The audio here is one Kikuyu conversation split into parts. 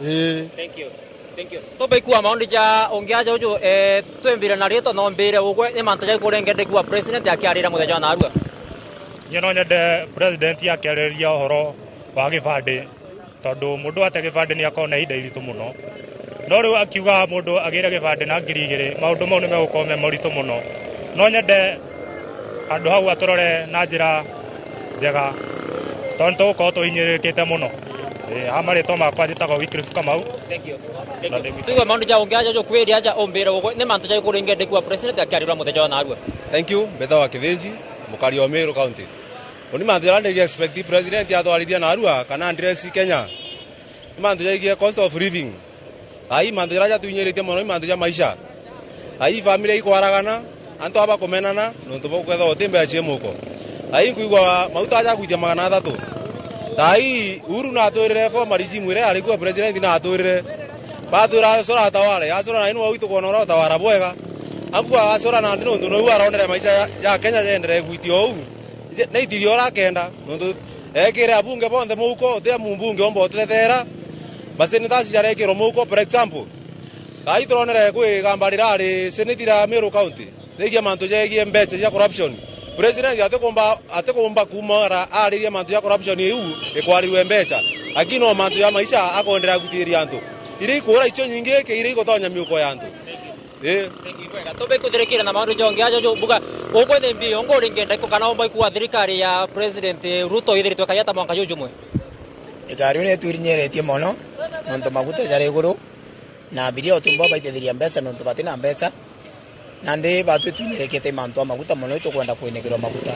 Ĩĩ. Thank you. Thank you. Tobe kuwa maondi ja ongiaja uju twembire na rieto no mbire ugwe ni mantu ja kurengende kuwa president akiarira muthenya wa narua. Niĩ no nyende president akĩarĩrĩria ũhoro wa gĩbandĩ, tondũ mũndũ ate gĩbandĩ nĩ akoragwo na ihinda iritũ mũno. No rĩu akiuga mũndũ agĩre gĩbandĩ na 2000, maũndũ mau nĩ megũkorwo me maritũ mũno. No nyende handũ hau atũrore na njĩra njega, tondũ nĩ tũgũkorwo tũhinyĩrĩrĩkĩte mũno. Ha marĩtwa makwa njĩtagwo Wycliffe Kamau. Thank you. Thank you. Tuigua maundu ja ungiaja jo kwiria ja umbire ugwe ni mantu ja kurengende kuwa president akiarira muthenya wa narua. Thank you. Mbetha wa Kithinji, mukari wa Meru County. Oni mantu jara ndigi expect president atwarithia narua kana address Kenya. Ni mantu jaigie cost of living. Ai mantu jara jatuinyiritie muno ni mantu ja maisha. Ai family ikwaragana, antu aba kumenana nontu bokwetha uti mbeca cie muko. Ai nkuigua mauta aja gwitia 300. Tai Uhuru na atwirire former regime ire ari kuo president na atwirire. Batwira acora ataware, acora na inu witu kuona utawara bwega. Ambu acora na ndu no aronere maisha ya Kenya yendere gwitio ou. Na itirio rakenda nontu ekire abunge bonthe muko te mumbunge ombo tetera. Baseneta ciarekirwo muko, for example. Tai turonere kwi gamba rirari seneti ra Meru County. Rigia mantu jegie mbeca cia corruption. President atikumba kumara aririe mantu ya corruption iu ikwarirwe mbeca. Lakini no mantu ya maisha akonderea gutiria antu. Iri ikura icio nyingi ke iri igutonya miuko ya antu. Tobe kuthirekira na maundu jongi ajo jo buga ukwethe mbio ngo ringenda ko kana omba ikuwa thirikari ya President Ruto ithiritwe kayata mwanka jujumwe. Thirikari ni turinyeretie mono nontu maguta jare iguru na abiria otumba baitithiria mbeca nontu batina mbeca na ndi batu tunyerekete mantu maguta mono itukwenda kwinekirwa maguta.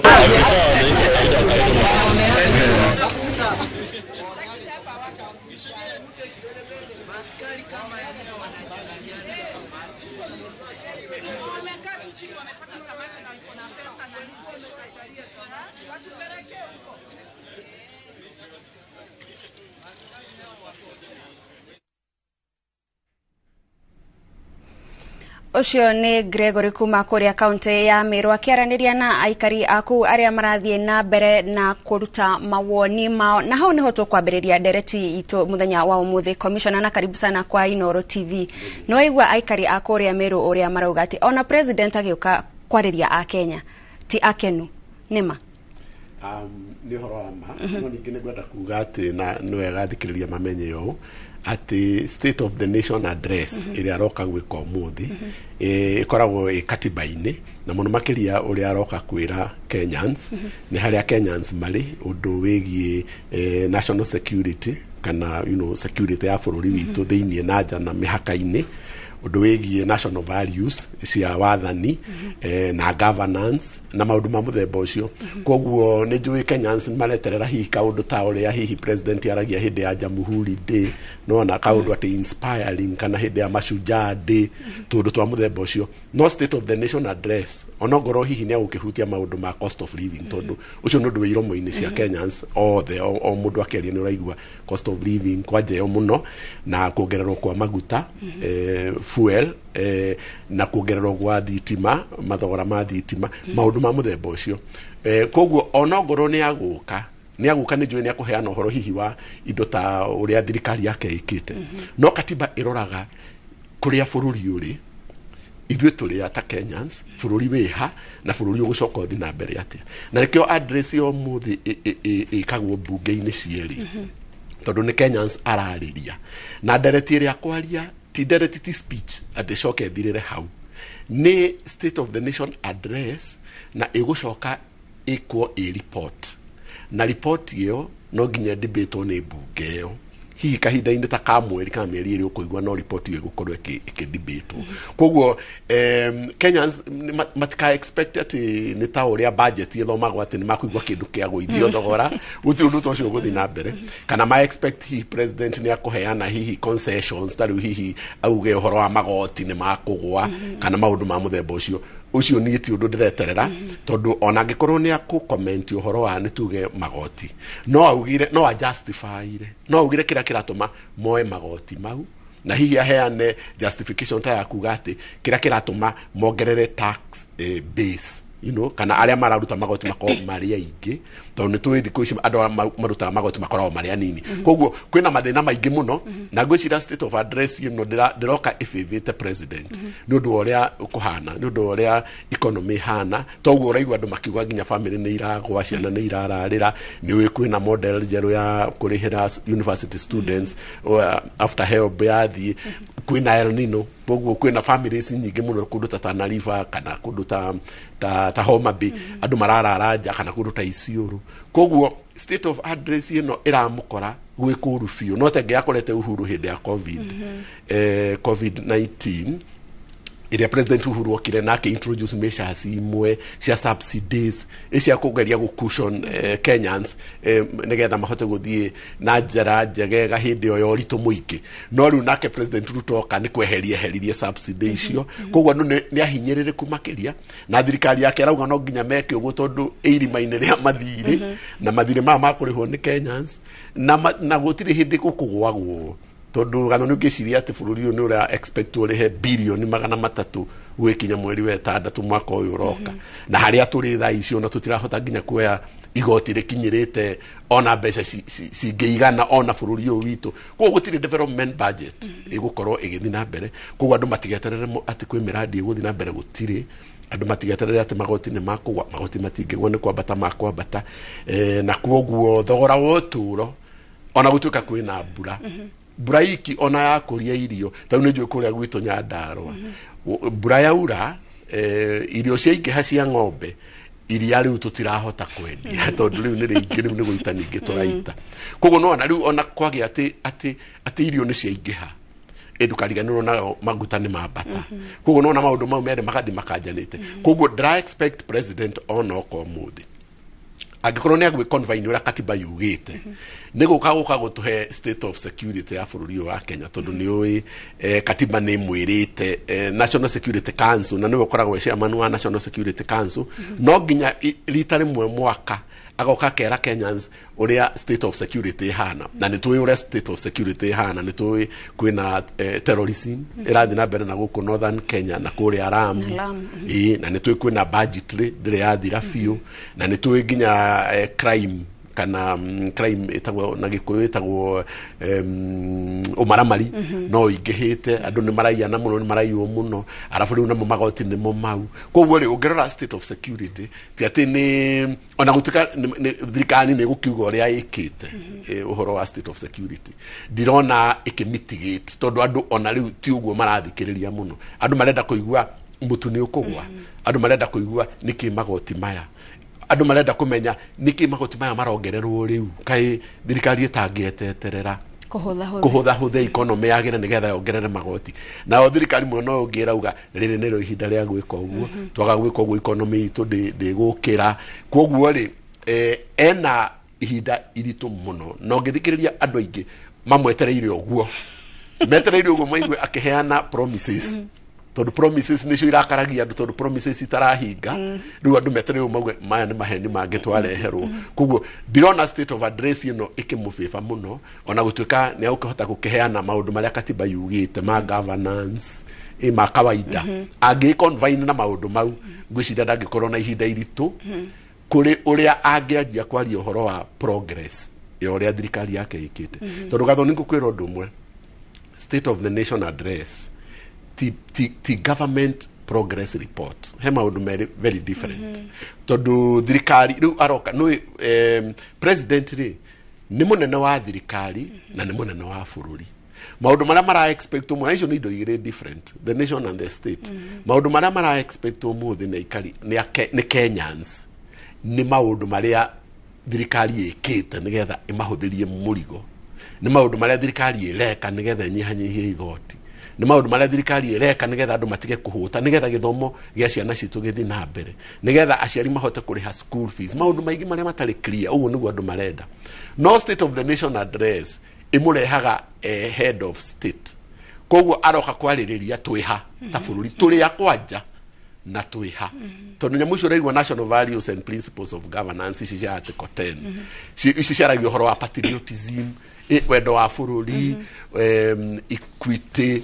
Ucio ni Gregory kuma kuria kaunti ya Meru akiaraniria na aikari aku aria marathie na mbere na kuruta mawoni mao, na hau niho tukwambiriria ndereti itu muthenya wa umuthi. Commissioner, na karibu sana kwa Inooro TV. No waigua aikari a kuria Meru uria marauga ati ona president agiuka kwariria a Kenya ti akenu nima. Ni uhoro wa ma. No ningi nĩngwenda kuga atĩ na nĩ wega athikĩrĩria mamenye ũũ atĩ State of the Nation Address ĩrĩa aroka gwĩka ũmũthĩ, ĩkoragwo ĩ katiba-inĩ, na mũno makĩria ũrĩa aroka kwĩra Kenyans nĩ harĩa Kenyans marĩ ũndũ wĩgiĩ national security kana security ya bũrũri witũ thĩiniĩ na nja na mĩhaka-inĩ, ũndũ wĩgiĩ national values cia wathani, na governance na maũndũ ma mũthemba ũcio. Koguo nĩ njũĩ Kenyans nĩ mareterera hihi kaũndũ ta ũrĩa hihi president aragia hĩndĩ ya Jamhuri Day, nona kaũndũ atĩ inspiring, kana hĩndĩ ya Mashujaa Day, tũndũ twa mũthemba ũcio. No State of the Nation Address onongorwo hihi nĩ agũkĩhutia maũndũ ma cost of living, tondũ ũcio nĩ ũndũ wĩ iromo-inĩ cia Kenyans othe, o mũndũ akĩaria nĩ ũraigua cost of living kwanja ĩyo mũno, na kuongererwo kwa maguta, fuel, na kuongererwo gwa thitima, mathogora ma thitima, maũndũ ma mũthemba ũcio. Koguo onongorwo nĩ agũka, nĩ agũka nĩ njũĩ nĩ akũheana ũhoro hihi wa indo ta ũrĩa thirikari yake ĩkĩte. No katiba ĩroraga kũrĩa bũrũri ũrĩ, ithuĩ tũrĩ ata Kenyans, bũrũri wĩha na bũrũri ũgũcoka ũthiĩ na mbere atĩa. Na nĩkĩo address ya ũmũthĩ ĩkagwo mbunge-inĩ cierĩ, tondũ nĩ Kenyans ararĩria. Na ndereti ĩrĩa akwaria ti ndereti, ti speech atĩ coke ĩthirĩre hau, nĩ State of the Nation Address, na ĩgũcoka ĩkwo ĩ report, na report ĩyo no nginya debatewo nĩ mbunge ĩyo hihi kahinda-inĩ ta ka mweri kana mĩeri ĩrĩ ũkũigua, no report ĩyo ĩgũkorwo ĩkĩdebatwo. Koguo Kenyans matika expect atĩ nĩ ta ũrĩa budget ĩthomagwo atĩ nĩ makũigua kĩndũ kĩa gũithio thogora, gũtirĩ ũndũ ta ũcio ũgũthiĩ na mbere, kana ma expect hihi president nĩ akũheana hihi concessions, ta rĩu hihi auge ũhoro wa magoti nĩ makũgũa kana maũndũ ma mũthemba ũcio. Ũcio niĩ ti ũndũ ndĩreterera, tondũ ona angĩkorwo nĩ akũ-comment ũhoro wa nĩ tuge magoti, no augire, no a-justify-ire, no augire kĩrĩa kĩratũma moe magoti mau, na hihi aheane justification ta ya kuga atĩ kĩrĩa kĩratũma mongerere tax base, kana arĩa mararuta magoti makorwo marĩ aingĩ, Tondu nĩ tũĩ thikũ ici andũ arĩa marutaga magoti makoragwo marĩ anini. Koguo kwĩna mathĩna maingĩ mũno, na ngwĩciria state of address ĩno ndĩroka ĩbĩbĩte president nĩ ũndũ wa ũrĩa kũhana, nĩ ũndũ wa ũrĩa economy ĩhana. Toguo ũraigua andũ makiuga nginya family nĩ iragwa, ciana nĩ irararĩra. Nĩ ũĩ kwĩna model njerũ ya kũrĩhĩra university students after HELB yathiĩ. Kwĩna El Nino, koguo kwĩna families nyingĩ mũno kũndũ ta Tana River kana kũndũ ta Homa Bay, andũ mararara nja, kana kũndũ ta Isiolo. Koguo state of address ĩno ĩramũkora gwĩ kũru biũ, no tenge yakorete Uhuru hĩndĩ ya COVID, COVID-19 ĩrĩa President Uhuru okire na introduce measures imwe cia subsidies cia kũgeria gũ cushion Kenyans nĩgetha mahote gũthiĩ na njĩra njegega hĩndĩ ĩyo ya ũritũ mũingĩ. No rĩu nake President Ruto oka nĩ kweheria eheririe subsidy icio, koguo andũ nĩ ahinyĩrĩrĩku makĩria, na thirikari yake arauga no nginya meke ũguo tondũ ĩ irima-inĩ rĩa mathirĩ, na mathirĩ maya makũrĩhwo nĩ Kenyans, na gũtirĩ hĩndĩ gũkũgwagwo, tondũ gano nĩ ũngĩciria atĩ bũrũri ũyũ nĩ ũra expect ũrĩhe 300 billion gwĩkinya mweri wa ĩtandatũ mwaka ũyũ ũroka, na harĩa tũrĩ thaa ici ona tũtirahota nginya kuoya igoti rĩkinyĩrĩte ona mbeca cingĩigana ona bũrũri ũyũ witũ. Koguo gũtirĩ development budget ĩgũkorwo ĩgĩthiĩ na mbere. Koguo andũ matigeterere atĩ kwĩ mĩradi ĩgũthiĩ na mbere, gũtirĩ. Andũ matigeterere atĩ magoti nĩ makũgwa, magoti matingĩgwa, nĩ kwambata makwambata. Na koguo thogora wa ũtũũro, ona gũtuĩka kwĩna mbura, mbura iki ona yakũria irio, tau nĩ njũĩ kũrĩa gwitũ Nyandarũa mbura yaura, irio ciaingĩha cia ng'ombe, iria rĩu tũtirahota kwendia tondũ rĩu nĩ rĩingĩ, rĩu nĩ gũita ningĩ tũraita. Koguo nona rĩu ona kwagĩa atĩ irio nĩ ciaingĩha, ndũkariganĩrwo nayo maguta nĩ mambata. Koguo nona maũndũ mau merĩ magathi makanjanĩte. Koguo ndĩra expect president onoka ũmũthĩ, angĩkorwo nĩ agwĩ confine ũrĩa katiba yugĩte, nĩ gũka gũtũhe state of security ya bũrũri ũyũ wa Kenya, tondũ nĩ ũĩ katiba nĩ ĩmwĩrĩte National Security Council, na nĩwe ũkoragwo e chairman wa National Security Council, no nginya rita rĩmwe mwaka agoka akera Kenyans ũrĩa state of security ĩhana. Na nĩ tũĩ ũrĩa state of security ĩhana, nĩ tũĩ kwĩna terrorism ĩrathiĩ na mbere na gũkũ Northern Kenya na kũrĩa Lamu. Lamu. Ĩĩ, na nĩ tũĩ kwĩna budgetary ndĩrĩ yathira biũ, na nĩ tũĩ nginya crime kana crime ĩtagwo na Gĩkũyũ ĩtagwo ũmaramari no ingĩhĩte, andũ nĩ maraiyana mũno, nĩ maraiywo mũno, arabu rĩu namo magoti nĩmo mau. Koguo rĩ, ũngĩrora state of security ti atĩ nĩ ona gũtuĩka thirikari nĩ ĩgũkiuga ũrĩa ĩkĩte ũhoro wa state of security, ndirona ĩkĩmitigate, tondũ andũ ona rĩu ti ũguo marathikĩrĩria mũno. Andũ marenda kũigua mũtu nĩ ũkũgwa, andũ marenda kũigua nĩkĩ magoti maya, andũ marenda kũmenya nĩkĩ magoti maya marongererwo rĩu, kaĩ thirikari ĩtangĩeteterera kũhũthahũtha kũhũthahũtha economy yagĩre nĩgetha yongerere magoti. Nayo thirikari mwena ũyũ ũngĩ ĩrauga rĩrĩ nĩrĩo ihinda rĩa gwĩka ũguo, twaga gwĩka ũguo economy itũ ndĩgũkĩra. Koguo rĩ, ena ihinda iritũ mũno, na ũngĩthikĩrĩria andũ aingĩ mamwetereire ũguo, metereire ũguo maigue akĩheana promises, tondũ promises nĩcio irakaragia andũ, tondũ promises itarahinga. Rĩu andũ metereire ũguo mauge maya nĩ maheni mangĩ twareherwo. Koguo ndirona state of address ĩno ĩkĩmũbĩba mũno, ona gũtuĩka nĩ agũkĩhota gũkĩheana maũndũ marĩa katiba yugĩte ma governance ma kawaida. Angĩ confine na maũndũ mau, ngwĩciria ndangĩkorwo na ihinda iritũ kũrĩ ũrĩa angĩanjia kwaria ũhoro wa progress ya ũrĩa thirikari yake ĩkĩte, tondũ Gathoni, ngũkwĩra ũndũ ũmwe, state of the nation address ti government progress report, he maũndũ merĩ very different, tondũ thirikari rĩu aroka nĩ president rĩ nĩ mũnene wa thirikari na nĩ mũnene wa bũrũri. Maũndũ marĩa mara expect ũmwe, icio nĩ indo igĩrĩ different, the nation and the state. Maũndũ marĩa mara expect ũmũthĩ nĩ aikari nĩ Kenyans nĩ maũndũ marĩa thirikari ĩkĩte nĩgetha ĩmahũthĩrie mũrigo, nĩ maũndũ marĩa thirikari ĩreka nĩgetha ĩnyihanyihie igoti, nĩ maũndũ marĩa thirikari ĩreka nĩgetha andũ matige kũhũta, nĩgetha gĩthomo gĩa ciana citũ gĩthiĩ na mbere, nĩgetha aciari mahote kũrĩha school fees, maũndũ maingĩ marĩa matarĩ clear. Ũguo nĩguo andũ marenda. No state of the nation address ĩmũrehaga head of state, koguo aroka kwarĩrĩria twĩha ta bũrũri, tũrĩ a kwanja na twĩha, tondũ nyamũ icio ũraigua national values and principles of governance ici cia article 10, ici ciaragia ũhoro wa patriotism, wendo wa bũrũri, equity,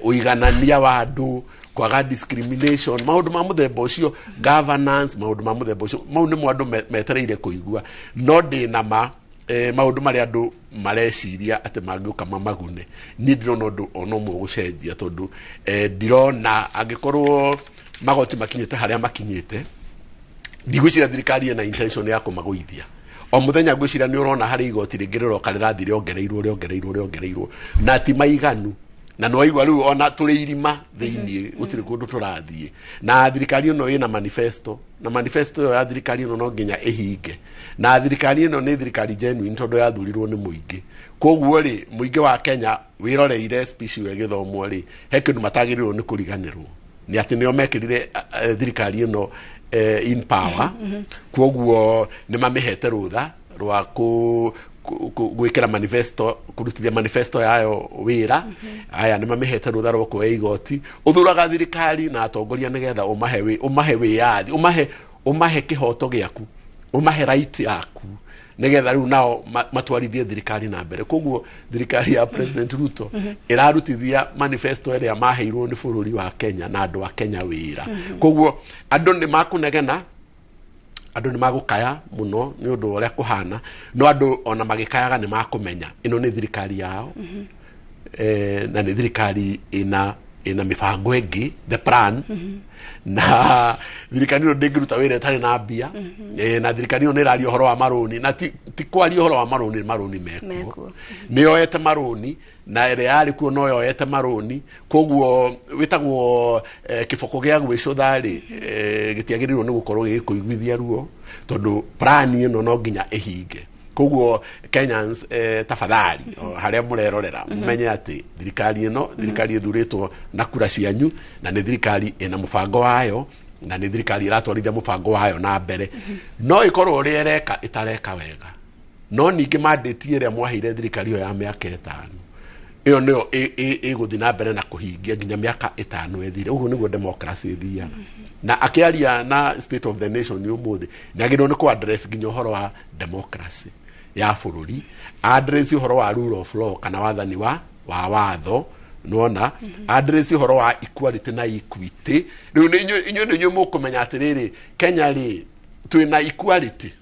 ũiganania wa andũ, Kwaga discrimination, maũndũ ma mũthemba ũcio, governance, maũndũ ma mũthemba ũcio, mau nĩmo andũ metereire kũigua. No ndĩna ma maũndũ marĩa andũ mareciria atĩ mangĩũka mamagune, niĩ ndirona ũndũ ona ũmwe ũgũcenjia, tondũ ndirona angĩkorwo magoti makinyĩte harĩa makinyĩte, ndigwĩciria thirikari ĩna intention ya kũmagũithia. O mũthenya ngwĩciria nĩ ũrona harĩ igoti rĩngĩ rĩroka rĩrathiĩ rĩongereirwo, rĩongereirwo, rĩongereirwo, na ti maiganu. Na nĩ waigua rĩu ona tũrĩ irima thĩiniĩ, gũtirĩ kũndũ tũrathiĩ. Na thirikari ĩno ĩna manifesto, na manifesto ĩyo ya thirikari ĩno no nginya ĩhinge. Na thirikari ĩno nĩ thirikari genuine, tondũ yathurirwo nĩ mũingĩ. Koguo rĩ, mũingĩ wa Kenya wĩroreire speech ĩyo ĩgĩthomwo rĩ, he kĩndũ matagĩrĩirwo nĩ kũriganĩrwo nĩ atĩ nĩo mekĩrire thirikari ĩno in power. Koguo nĩ mamĩhete rũtha rwa gwĩkĩra manifesto, kũrutithia manifesto yayo wĩra. Aya nĩ mamĩhete rũtha rwa kuoya igoti. Ũthuraga thirikari na atongoria nĩgetha ũmahe wĩyathi, ũmahe kĩhoto gĩaku, ũmahe right yaku, nigetha rĩu nao matwarithie thirikari na mbere. Koguo thirikari ya President Ruto ĩrarutithia manifesto ĩrĩa maheirwo nĩ bũrũri wa Kenya na andũ a Kenya wĩra. Koguo andũ nĩ makũnegena, andũ nĩ magũkaya mũno nĩ ũndũ wa ũrĩa kũhana, no andũ ona magĩkayaga nĩ makũmenya ĩno nĩ thirikari yao, na nĩ thirikari ĩna mĩbango ĩngĩ, the plan. Na thirikari ĩno ndĩngĩruta wĩra ĩtarĩ na mbia. Na thirikari ĩno nĩ ĩraria ũhoro wa marũni, na ti kwaria ũhoro wa marũni, marũni mekuo. Mekuo. Nĩ yoete marũni, na ĩrĩa yarĩ kuo no yoete marũni. Koguo wĩtagwo kĩboko gĩa gwĩcũtha rĩ, gĩtiagĩrĩirwo nĩ gũkorwo gĩgĩkũiguithia ruo, tondũ plan ĩno no nginya ĩhinge. Koguo Kenyans, tafadhali, o harĩa mũrerorera, mũmenye atĩ thirikari ĩno, thirikari ĩthurĩtwo na kura cianyu, na nĩ thirikari ĩna mũbango wayo, na nĩ thirikari ĩratwarithia mũbango wayo na mbere. No ĩkorwo ũrĩa ĩreka ĩtareka wega, no ningĩ mandate ĩrĩa mwaheire thirikari ĩyo ya mĩaka 5, ĩyo nĩyo ĩgũthiĩ na mbere na kũhingia nginya mĩaka 5 ĩthire. Ũguo nĩguo democracy ĩthiaga. Na akĩaria na State of the Nation ũmũthĩ, nĩ agĩrĩirwo nĩ kũ-address nginya ũhoro wa democracy ya bũrũri, address ũhoro wa rule of law kana wathani wa watho, nĩwona, address ũhoro wa equality na equity. Rĩu nĩ inyuĩ nĩ inyuĩ mũkũmenya atĩrĩrĩ, Kenya rĩ, twĩna equality,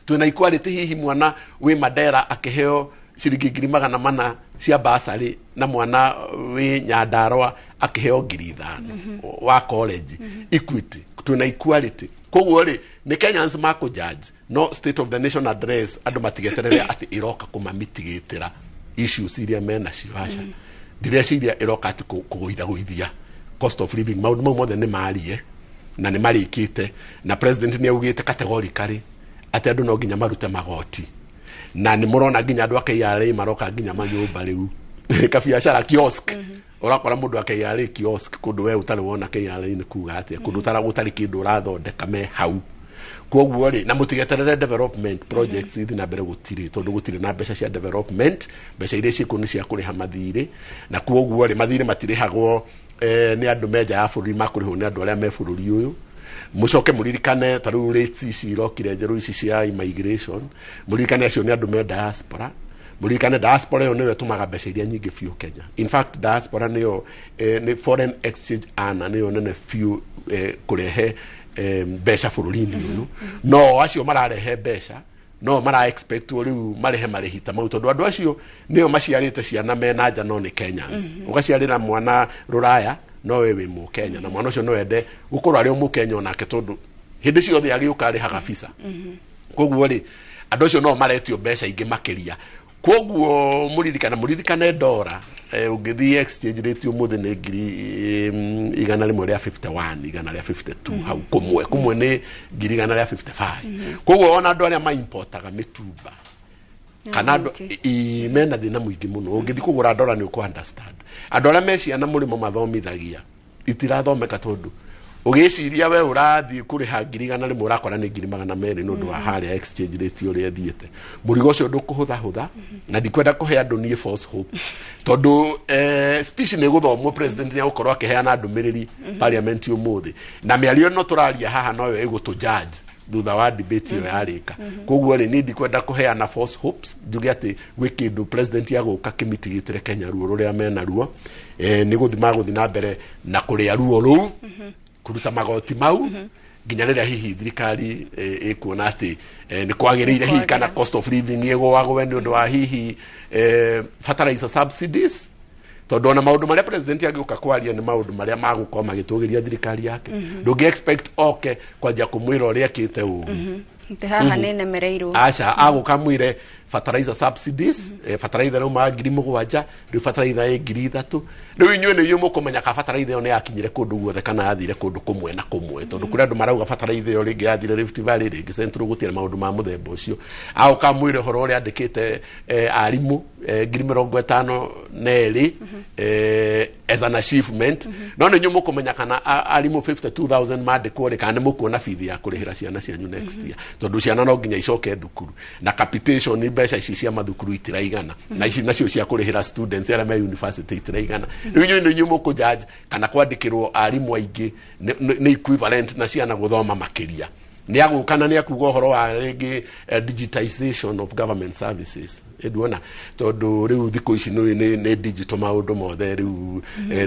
twĩna equality. Hihi mwana wĩ Mandera akĩheo ciringi 400,000 cia basarĩ na mwana wĩ Nyandarũa akĩheo 5,000 wa college, equity, twĩna equality? Koguo rĩ, nĩ Kenyans makũ judge. No State of the Nation Address, andũ matigeterere atĩ ĩroka kũmamitigĩtĩra issues iria menacio. Aca, ndireciria ĩroka atĩ kũgũithagũithia cost of living. Maũndũ mau mothe nĩ marie na nĩ marĩkĩte, na president nĩ augĩte categorically atĩ andũ no nginya marute magoti. Na nĩ mũrona nginya andũ a KRA maroka nginya manyũmba rĩu, kabiacara kiosk, ũrakora mũndũ wa KRA kiosk kũndũ we ũtarĩ wona KRA nĩ kuga atĩa, kũndũ gũtarĩ kĩndũ ũrathondeka me hau. Koguo rĩ, na mũtigeterere development projects ithi na mbere, gũtirĩ, tondũ gũtirĩ na mbeca cia development. Mbeca iria ciĩkuo nĩ cia kũrĩha mathirĩ, na koguo rĩ, mathirĩ matirĩhagwo nĩ andũ me nja ya bũrũri, makũrĩhwo nĩ andũ arĩa me bũrũri ũyũ. Mũcoke mũririkane ta rĩu rates ici irokire njerũ ici cia immigration, mũririkane acio nĩ andũ me diaspora. Mũririkane diaspora ĩyo nĩyo ĩtũmaga mbeca iria nyingĩ biũ Kenya. In fact, diaspora nĩyo nĩ foreign exchange earner, nĩyo nene biũ kũrehe mbeca bũrũri-inĩ ũyũ. No acio mararehe mbeca no mara expect rĩu marĩhe marĩhi ta mau, tondũ andũ acio nĩo maciarĩte ciana mena nja no nĩ Kenyans. Ũgaciarĩra mwana rũraya no we wĩ Mũkenya, na mwana ũcio no ende gũkorwo arĩ o Mũkenya onake, tondũ hĩndĩ ciothe agĩũka arĩhaga visa. Koguo rĩ, andũ acio no maretio mbeca ingĩ makĩria. Koguo mũririkane ndora ũngĩthiĩ exchange rate ũmũthĩ nĩ 151,000, 152 hau, kũmwe kũmwe nĩ 155,000. Koguo ona andũ arĩa maimportaga mĩtumba kana andũ mena thĩna mũingĩ mũno. Ũngĩthiĩ kũgũra ndora nĩ ũkũ understand. Andũ arĩa me ciana mũrĩmo mathomithagia itirathomeka, tondũ ũgĩciria we ũrathiĩ kũrĩha 100,000, ũrakora nĩ 200,000 nĩ ũndũ wa harĩa exchange rate ũrĩa ĩthiĩte. Mũrigo ũcio ndũkũhũthahũtha, na ndikwenda kũhe andũ niĩ false hope, tondũ speech nĩ ĩgũthomwo, president nĩ egũkorwo akĩheana ndũmĩrĩri parliament ũmũthĩ, na mĩario ĩno tũraria haha noyo ĩgũtũ judge. Thutha wa debate ĩyo yarĩka, koguo rĩ, niĩ ndikwenda kũheana false hopes njuge atĩ gwĩ kĩndũ president agũka kĩmitigĩtĩre Kenya ruo rũrĩa mena ruo. Nĩ gũthi magũthi na mbere na kũrĩa ruo rũu, kũruta magoti mau nginya rĩrĩa hihi thirikari ĩkuona atĩ nĩ kwagĩrĩire, hihi kana cost of living ĩgũagwe nĩ ũndũ wa hihi fertilizer subsidies, tondũ ona maũndũ marĩa president angĩũka kwaria nĩ maũndũ marĩa magũkorwo magĩtũgĩria thirikari yake. Ndũngĩ expect oke kwanjia kũmwĩra ũrĩa ekĩte ũru. Atĩ haha nĩ nemereirwo. Aca, agũka mwĩre fertilizer subsidies, fertilizer rĩu 7,000, rĩu fertilizer ĩ 3,000. Rĩu inyuĩ nĩ inyuĩ mũkũmenya ka fertilizer ĩyo nĩ yakinyire kũndũ guothe kana yathire kũndũ kũmwe na kũmwe, tondũ kũrĩ andũ marauga fertilizer ĩyo rĩngĩ yathire Rift Valley, rĩngĩ Central, gũtirĩ maũndũ ma mũthemba ũcio. Agũka mwĩre ũhoro ũrĩa andĩkĩte arimũ 52,000 as an achievement, no nĩ inyuĩ mũkũmenya kana arimũ 52,000 mandĩkwo rĩ, kana nĩ mũkuona bithi ya kũrĩhĩra ciana cianyu next year, tondũ ciana no nginya icoke thukuru na capitation, mbeca ici cia mathukuru itiraigana na ici nacio cia kũrĩhĩra students arĩa me university itiraigana. Rĩu inyuĩ nĩ inyuĩ mũkũjudge kana kwandĩkĩrwo arimũ aingĩ nĩ equivalent na ciana gũthoma makĩria. Nĩ agũka na nĩ akuga ũhoro wa rĩngĩ digitization of government services, nduona, tondũ rĩu thikũ ici nĩ digital maũndũ mothe. Rĩu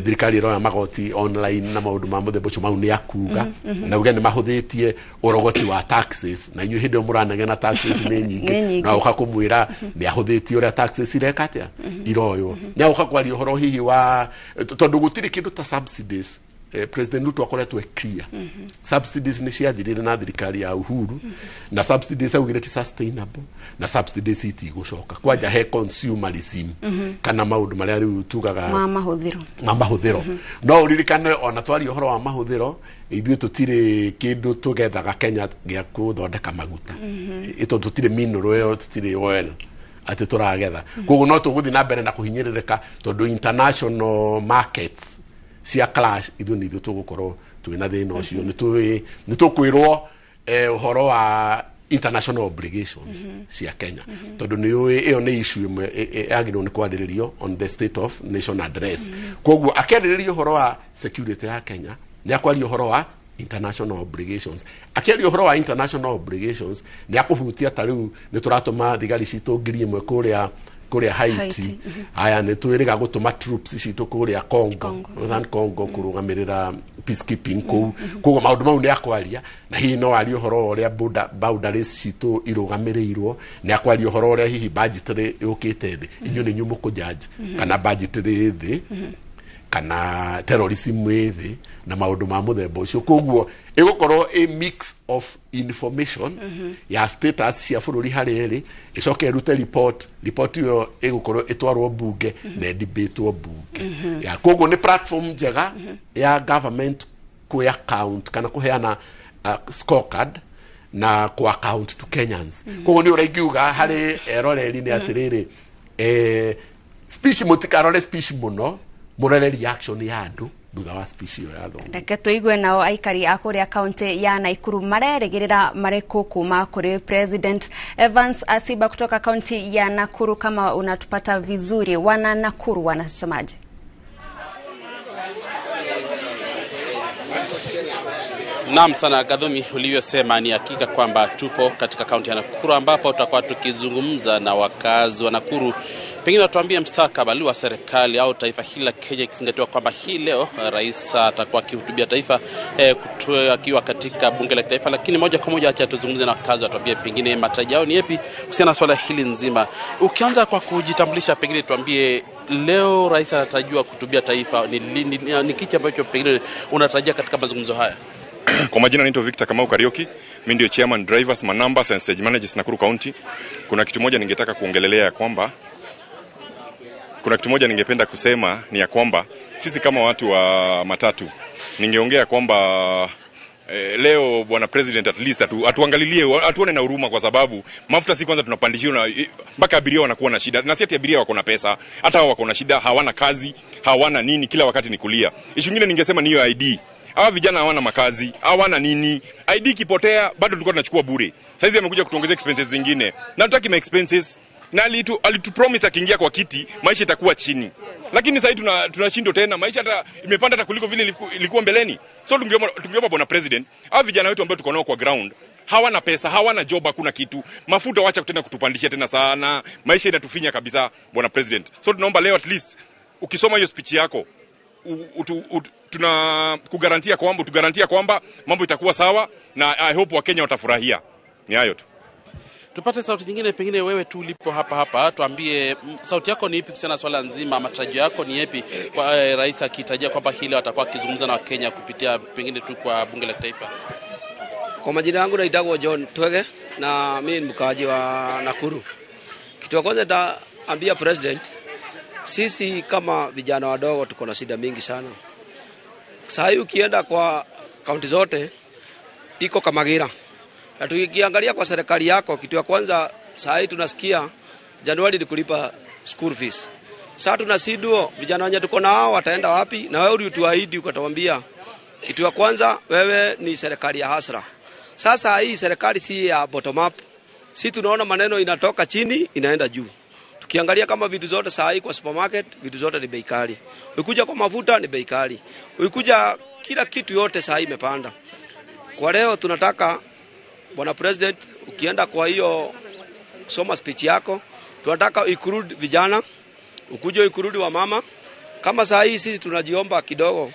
thirikari ĩroya magoti online na maũndũ ma mũthemba ũcio. Mau nĩ akuga na uge nĩ mahũthĩtie ũrogoti wa taxes, na inyuĩ hĩndĩ ĩyo mũranegena taxes nĩ Nĩ nyingĩ. nyingĩ. Na ũka kũmwĩra nĩ ahũthĩtie ũrĩa taxes ireka atĩa iroywo. Nĩ agũka kwaria ũhoro hihi wa, tondũ gũtirĩ kĩndũ ta subsidies. President Ruto akoretwo e clear, subsidies nĩ ciathirire na thirikari ya Uhuru, na subsidies augire ti sustainable, na subsidies itigũcoka kwanja he consumerism kana maũndũ marĩa rĩu tugaga ma mahũthĩro. Ma mahũthĩro. No ũririkane ona twaria ũhoro wa mahũthĩro, ithuĩ tũtirĩ kĩndũ tũgethaga Kenya gĩa kũthondeka maguta, tondũ tũtirĩ mineral ĩyo, tũtirĩ oil atĩ tũragetha. Koguo no tũgũthiĩ na mbere na kũhinyĩrĩrĩka, tondũ international markets cia clash, ithuĩ nĩ ithuĩ tũgũkorwo twĩna thĩna ũcio. Nĩ tũkwĩrwo ũhoro wa international obligations cia Kenya, tondũ nĩ ũĩ ĩyo nĩ issue ĩmwe yagĩrĩirwo nĩ kwarĩrĩrio on the State of Nation Address. Koguo akĩarĩrĩria ũhoro wa security ya Kenya, nĩ akwaria ũhoro wa international obligations. Akĩaria ũhoro wa international obligations, nĩ akũhutia ta rĩu nĩ tũratũma thigari citũ 1,000 kũrĩa Haiti. Haiti. Aya, nĩ twĩrĩga gũtũma troops citũ kũrĩa Congo, Northern Congo, kũrũgamĩrĩra peacekeeping kũu. Koguo maũndũ mau nĩ akwaria, na hihi no arie ũhoro wa ũrĩa boundaries citũ irũgamĩrĩirwo. Nĩ akwaria ũhoro ũrĩa hihi budgetary yũkĩte thĩ. Inyuĩ nĩ inyuĩ mũkũjudge kana budgetary ĩ thĩ kana terrorism ĩ thĩ na maũndũ ma mũthemba ũcio. Koguo ĩgũkorwo a mix of information ya status cia bũrũri harĩa ĩrĩ, ĩcoke ĩrute report. Report ĩyo ĩgũkorwo ĩtwarwo bunge na ĩdebatwo bunge ya. Koguo nĩ platform njega ya government kũ account kana kũheana scorecard na kũ account to Kenyans. Koguo nĩ ũrĩa ingiuga harĩ eroreri nĩ atĩrĩrĩ, speech, mũtikarore speech mũno, mũrore reaction ya andũ thutha wa speech ĩyo yathomwo. Reke tũigue nao aikari a kũrĩa kaunti ya Nakuru marerĩgĩrĩra marĩkũ kuma kũrĩ President. Evans Asiba kutoka kaunti ya Nakuru, kama unatupata vizuri, wana Nakuru wanasemaje? Naam sana Gadhumi, ulivyosema ni hakika kwamba tupo katika kaunti ya Nakuru ambapo tutakuwa tukizungumza na wakazi wa Nakuru, pengine watuambie mstakabali wa serikali au taifa hili la Kenya, ikizingatiwa kwamba hii leo rais atakuwa akihutubia taifa akiwa katika bunge la kitaifa. Lakini moja kwa moja, acha tuzungumze na wakazi, watuambie pengine matarajio yao ni yapi kuhusiana na swala hili nzima. Ukianza kwa kujitambulisha, pengine tuambie leo rais anatarajiwa kuhutubia taifa, ni kipi ambacho pengine unatarajia katika mazungumzo haya? Kwa majina naitwa Victor Kamau Kariuki, mimi ndio chairman drivers, manambas and stage managers Nakuru County. Kuna kitu moja ningetaka kuongelelea ya kwamba kuna kitu moja ningependa kusema ni ya kwamba sisi kama watu wa matatu, ningeongea kwamba leo bwana president at least atuangalilie, atuone na huruma, kwa sababu mafuta si kwanza tunapandishiwa na mpaka abiria wanakuwa na shida, na si ati abiria wako na pesa, hata hao wako na shida, hawana kazi, hawana nini, kila wakati ni kulia. Issue nyingine ningesema ni hiyo ID. Hawa vijana hawana makazi, hawana nini. ID ikipotea bado tulikuwa tunachukua bure. Saizi amekuja kutuongezea expenses zingine. Na tutaki ma expenses. Na alitu promise akiingia kwa kiti maisha itakuwa chini. Lakini sasa tunashindwa tena, maisha hata imepanda hata kuliko vile ilikuwa mbeleni. So tungeomba bwana president, hawa vijana wetu ambao tuko nao kwa ground Hawana pesa, hawana job, hakuna kitu. Mafuta wacha tena kutupandishia tena sana. Maisha inatufinya kabisa, bwana president. So tunaomba leo at least ukisoma hiyo speech yako tuna kugarantia kwamba tugarantia kwamba mambo itakuwa sawa, na I hope Wakenya watafurahia. Ni hayo tu. Tupate sauti nyingine, pengine wewe tu ulipo hapa hapa, tuambie sauti yako ni ipi kuhusiana na swala nzima, matarajio yako ni yapi kwa rais akitarajia kwamba hili atakuwa akizungumza na Wakenya kupitia pengine tu kwa bunge la kitaifa? Kwa majina yangu naitwa John Twege na mimi ni mkaaji wa Nakuru. Kitu ya kwanza nitaambia president, sisi kama vijana wadogo tuko na shida mingi sana. Sasa ukienda kwa kaunti zote iko Kamagira. Na tukiangalia kwa serikali yako, kitu ya kwanza saa hii tunasikia Januari ni kulipa school fees. Sasa tunasiduo vijana wenye tuko nao wataenda wapi? Na wewe ulituahidi ukatuambia kitu ya kwanza wewe ni serikali ya hasra. Sasa hii serikali si ya bottom up. Si tunaona maneno inatoka chini inaenda juu. Tukiangalia kama vitu zote saa hii kwa supermarket, vitu zote ni bei kali. Ukikuja kwa mafuta ni bei kali. Ukikuja kila kitu yote saa hii imepanda. Kwa leo tunataka bwana president, ukienda kwa hiyo kusoma speech yako, tunataka include vijana, ukuje include wa mama. Kama saa hii sisi tunajiomba kidogo.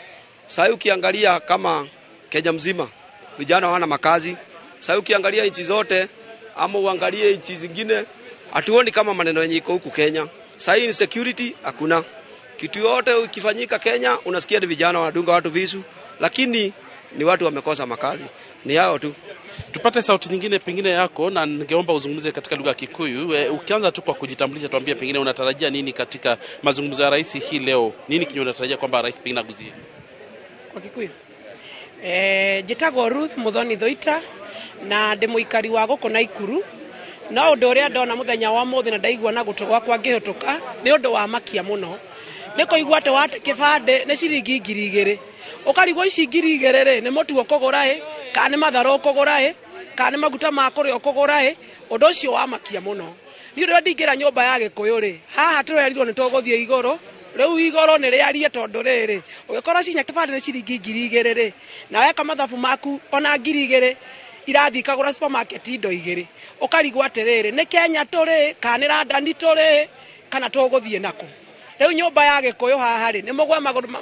Saa hii ukiangalia kama Kenya mzima vijana hawana makazi. Saa hii ukiangalia nchi zote ama uangalie nchi zingine, hatuoni kama maneno yenye iko huku Kenya. Saa hii insecurity hakuna. Kitu yote ukifanyika Kenya unasikia ni vijana wanadunga watu visu, lakini ni watu wamekosa makazi. Ni hao tu. Tupate sauti nyingine pengine yako, na ningeomba uzungumze katika lugha ya Kikuyu. Ukianza tu kwa kujitambulisha, tuambie pengine unatarajia nini katika mazungumzo ya rais hii leo. Nini kinyo unatarajia kwamba rais pengine aguzie? Kwa Kikuyu. Njĩtagwo Ruth Muthoni Thoita na ndĩ mũikari wa gũkũ Naikuru. No ũndũ ũrĩa ndona mũthenya wa mũthĩ na ndaigua na gũtũ gwakwa ngĩhĩtũka nĩ ũndũ wa makia mũno. Nĩ kũigua atĩ wate kĩbandĩ nĩ ciringi 2,000. Ũkarigwo ici 2,000 rĩ nĩ mũtu ũkũgũra ĩ, kana nĩ matharũ ũkũgũra ĩ, kana nĩ maguta ma kũrĩa ũkũgũra ĩ. Ũndũ ũcio wa makia mũno. Niĩ ũrĩa ndingĩra nyũmba ya Gĩkũyũ rĩ, haha tũrerirwo nĩ tũgũthiĩ igũrũ. Rĩu igũrũ nĩ rĩarie tondũ rĩrĩ, ũgĩkorwo cinya kĩbandĩ nĩ ciringi 2,000 rĩ, na weka mathabu maku ona 2,000 irathiĩ ikagũra supermarket indo 2. Ũkarigwo atĩrĩrĩ, nĩ Kenya tũrĩ, kana nĩ London tũrĩ, kana tũgũthiĩ nakũ. Rĩu nyũmba ya Gĩkũyũ haha rĩ, nĩ mũgwe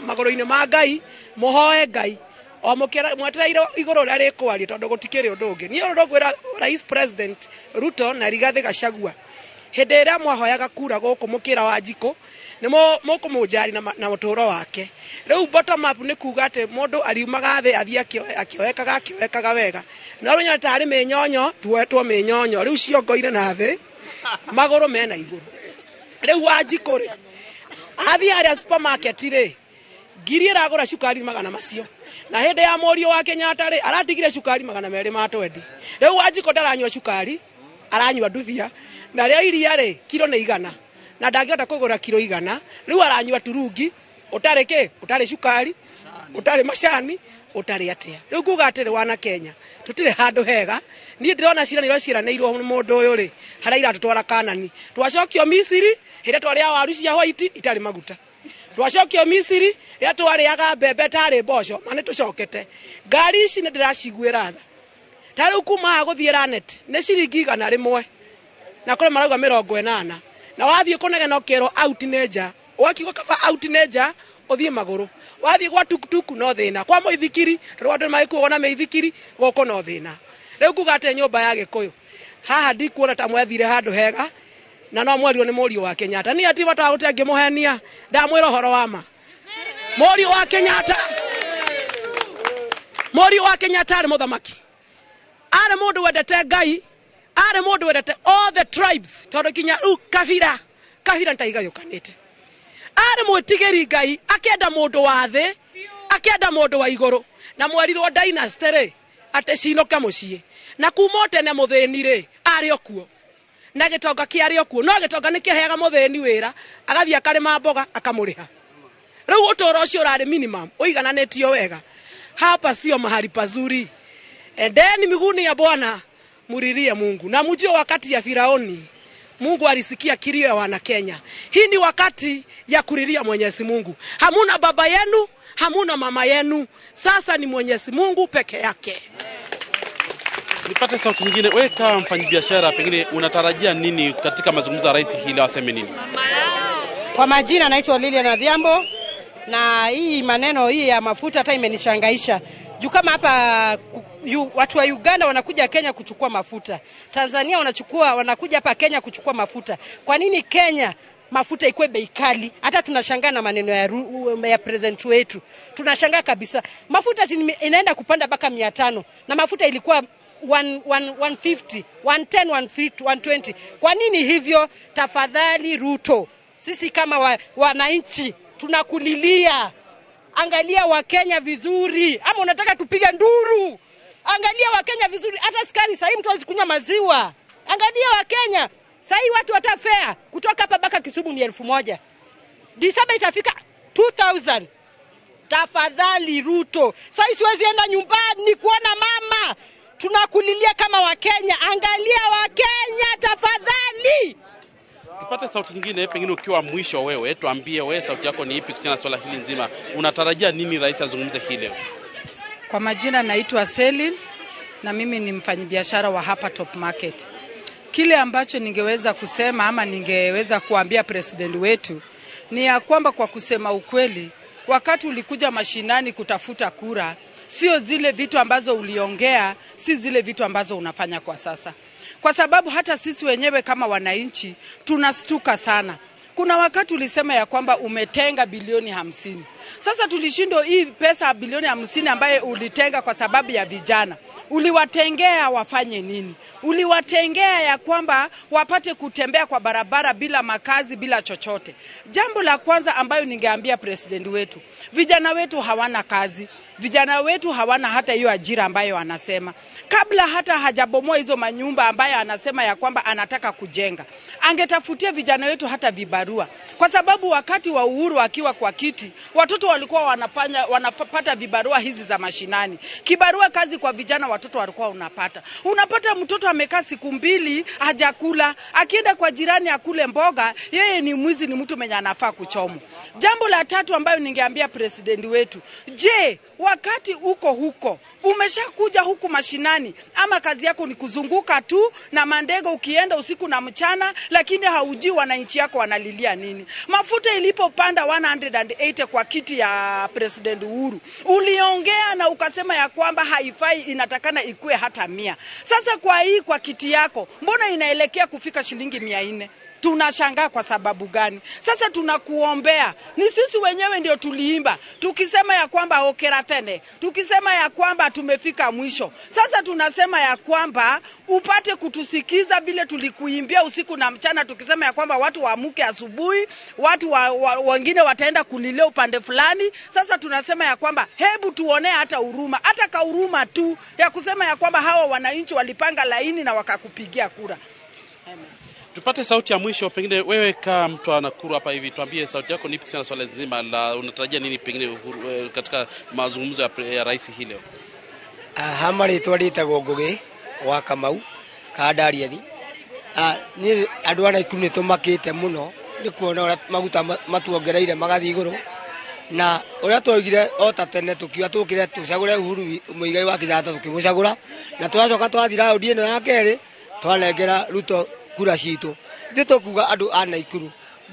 magũrũ-inĩ ma Ngai, mũhoe Ngai, o mwetereire igũrũ rĩrĩa rĩkwaria tondũ gũtikĩrĩ ũndũ ũngĩ. Niĩ ũndũ ngwĩra Rais President Ruto na Rigathĩ Gachagua, hĩndĩ ĩrĩa mwahoyaga kura gũkũ mũkĩra wa Njikũ, nĩ mũkũmũnjari na mũtũro wake. Rĩu bottom up nĩ kuga atĩ mũndũ ariumaga thĩ athiĩ akĩoekaga wega. No rĩu nyona tarĩ mĩnyonyo, tuoetwo mĩnyonyo, rĩu ciongoire na thĩ, magũrũ mena igũrũ. Rĩu wa Njikũ rĩ, athiĩ harĩa supermarket rĩ, ngiri ĩragũra cukari 100 macio. Na hĩndĩ ya mũriũ wa Kenyatta rĩ, aratigire cukari 220. Rĩu wa Njikũ ndaranyua cukari, aranyua ndubia. Na rĩo iria rĩ, kiro nĩ 100. Na ndangĩhota kũgũra kiro 100. Rĩu aranyua turungi, ũtarĩ kĩ? Ũtarĩ cukari, ũtarĩ macani, ũtarĩ atĩa. Rĩu nguga atĩrĩ wana Kenya, tũtirĩ handũ hega. Niĩ ndĩrona ciranĩro ciranĩirwo nĩ mũndũ ũyũ rĩ, harĩa iratũtwara Kanani. Twacokio Misiri, hĩndĩ twarĩaga waru cia white itarĩ maguta. Twacokio Misiri, rĩrĩa twarĩaga mbembe tarĩ mboco, ma nĩ tũcokete. Ngari ici nĩ ndĩraciguĩra tha. Ta rĩu kuma haha gũthiĩ Lanet nĩ ciringi 100. Na kũrĩ marauga 80. Na wathiĩ kũnegena ũkerwo out nĩ nja. Ũgakiuga kaba out nĩ nja, ũthiĩ magũrũ. Wathiĩ gwa tukutuku no thĩna, kwa mũithikiri, tondũ andũ nĩmagĩkuagwo na mĩithikiri, gũkũ no thĩna. Rĩu nguga atĩ nyũmba ya Gĩkũyũ haha ndikuona ta mwethire handũ hega, na no mwerirwo nĩ mũriũ wa Kenyatta. Niĩ hatirĩ bata wa gũte ngĩmũhenia, ndamwĩra ũhoro wa ma. Mũriũ wa Kenyatta, mũriũ wa Kenyatta arĩ mũthamaki, arĩ mũndũ wendete Ngai, arĩ mũndũ wendete all the tribes, tondũ kinya rĩu kabira kabira nĩtaigayũkanĩte. Arĩ mwĩtigĩri Ngai, akĩenda mũndũ wa thĩ, akĩenda mũndũ wa igũrũ. Na mwerirwo dynasty rĩ, atĩ cinũke mũciĩ. Na kuma tene mũthĩni rĩ, arĩ o kuo. Na gĩtonga kĩarĩ o kuo. No gĩtonga nĩ kĩheaga mũthĩni wĩra, agathiĩ akarĩma mboga akamũrĩha. Rĩu ũtũũro ũcio ũrarĩ minimum, ũigananĩtio wega. Hapa sio mahali pazuri. Endeni miguuni ya Bwana, muririe Mungu. Na mjue wakati ya Firaoni, Mungu alisikia kilio ya wana Kenya. Hii ni wakati ya kulilia Mwenyezi Mungu. Hamuna baba yenu, hamuna mama yenu. Sasa ni Mwenyezi Mungu peke yake. Nipate sauti nyingine. Wewe kama mfanyabiashara, pengine unatarajia nini katika mazungumzo ya rais hii leo, aseme nini? Kwa majina naitwa Lilian Adhiambo, na hii maneno hii ya mafuta hata imenishangaisha. Juu kama hapa watu wa Uganda wanakuja Kenya kuchukua mafuta, Tanzania wanakuja hapa Kenya kuchukua mafuta. Kwa nini Kenya mafuta ikuwe bei kali? Hata tunashangaa na maneno ya president wetu. Tunashangaa kabisa. Mafuta inaenda kupanda mpaka 500 na mafuta ilikuwa 150, 110, 150, 120. Kwa nini hivyo? Tafadhali Ruto, sisi kama wananchi tunakulilia. Angalia Wakenya vizuri, ama unataka tupige nduru? Angalia Wakenya vizuri, hata sukari sasa mtu hawezi kunywa maziwa. Angalia Wakenya, sasa watu watafea kutoka hapa mpaka Kisumu ni 1000. Disemba itafika 2000. Tafadhali Ruto, sasa siwezi enda nyumbani kuona mama. Tunakulilia kama Wakenya, angalia Wakenya tafadhali. Tupate sauti nyingine, pengine ukiwa mwisho wewe, tuambie wewe sauti yako ni ipi kuhusiana na swala hili nzima. Unatarajia nini rais azungumze hii leo? Kwa majina naitwa Selin na mimi ni mfanyabiashara wa hapa Top Market. Kile ambacho ningeweza kusema ama ningeweza kuambia president wetu ni ya kwamba, kwa kusema ukweli, wakati ulikuja mashinani kutafuta kura, sio zile vitu ambazo uliongea, si zile vitu ambazo unafanya kwa sasa. Kwa sababu hata sisi wenyewe kama wananchi tunastuka sana. Kuna wakati ulisema ya kwamba umetenga bilioni 50. Sasa tulishindwa hii pesa bilioni 50 ambaye ulitenga kwa sababu ya vijana. Uliwatengea wafanye nini? Uliwatengea ya kwamba wapate kutembea kwa barabara bila makazi, bila chochote. Jambo la kwanza ambayo ningeambia president wetu, vijana wetu hawana kazi. Vijana wetu hawana hata hiyo ajira ambayo anasema. Kabla hata hajabomoa hizo manyumba ambayo anasema ya kwamba anataka kujenga, angetafutia vijana wetu hata vibarua. Kwa sababu wakati wa Uhuru akiwa kwa kiti, watoto walikuwa wanapata vibarua hizi za mashinani. Kibarua kazi kwa vijana watoto walikuwa unapata. Unapata mtoto amekaa siku 2 hajakula, akienda kwa jirani akule mboga, yeye ni mwizi, ni mtu mwenye anafaa kuchomwa. Jambo la tatu ambayo ningeambia president wetu, je, wakati uko huko, umeshakuja huku mashinani, ama kazi yako ni kuzunguka tu na mandego ukienda usiku na mchana, lakini haujui wananchi yako wanalilia nini? Mafuta ilipopanda 180 kwa kiti ya President Uhuru, uliongea na ukasema ya kwamba haifai, inatakana ikue hata 100. Sasa kwa hii kwa kiti yako, mbona inaelekea kufika shilingi 400? Tunashangaa kwa sababu gani? Sasa tunakuombea. Ni sisi wenyewe ndio tuliimba tukisema ya kwamba okera tene, tukisema ya kwamba tumefika mwisho. Sasa tunasema ya kwamba upate kutusikiza vile tulikuimbia usiku na mchana, tukisema ya kwamba watu waamuke asubuhi, watu wengine wataenda kulilea upande fulani. Sasa tunasema ya kwamba hebu tuone hata huruma, hata kahuruma tu ya kusema ya kwamba hawa wananchi walipanga laini na wakakupigia kura. Amen. Tupate sauti ya mwisho, pengine wewe kama mtu wa Nakuru hapa hivi, tuambie sauti yako ni ipi kuhusiana na swala nzima la unatarajia nini pengine katika mazungumzo ya rais hii leo? Hama rĩtwa rĩtagwo Ngugi wa Kamau ka Ndariathi. Niĩ andũ a Nakuru nĩ tũmakĩte mũno nĩ kuona ũrĩa maguta matuongereire magathiĩ igũrũ, na ũrĩa twaugire o ta tene tũkiuga tũkĩre tũcagũre Uhuru Muigai wa Kenyatta, tũkĩmũcagũra na twacoka twathiĩ raundi ĩno ya kerĩ twanengera Ruto kura citũ. Ithuĩ tũkuga andũ a Nakuru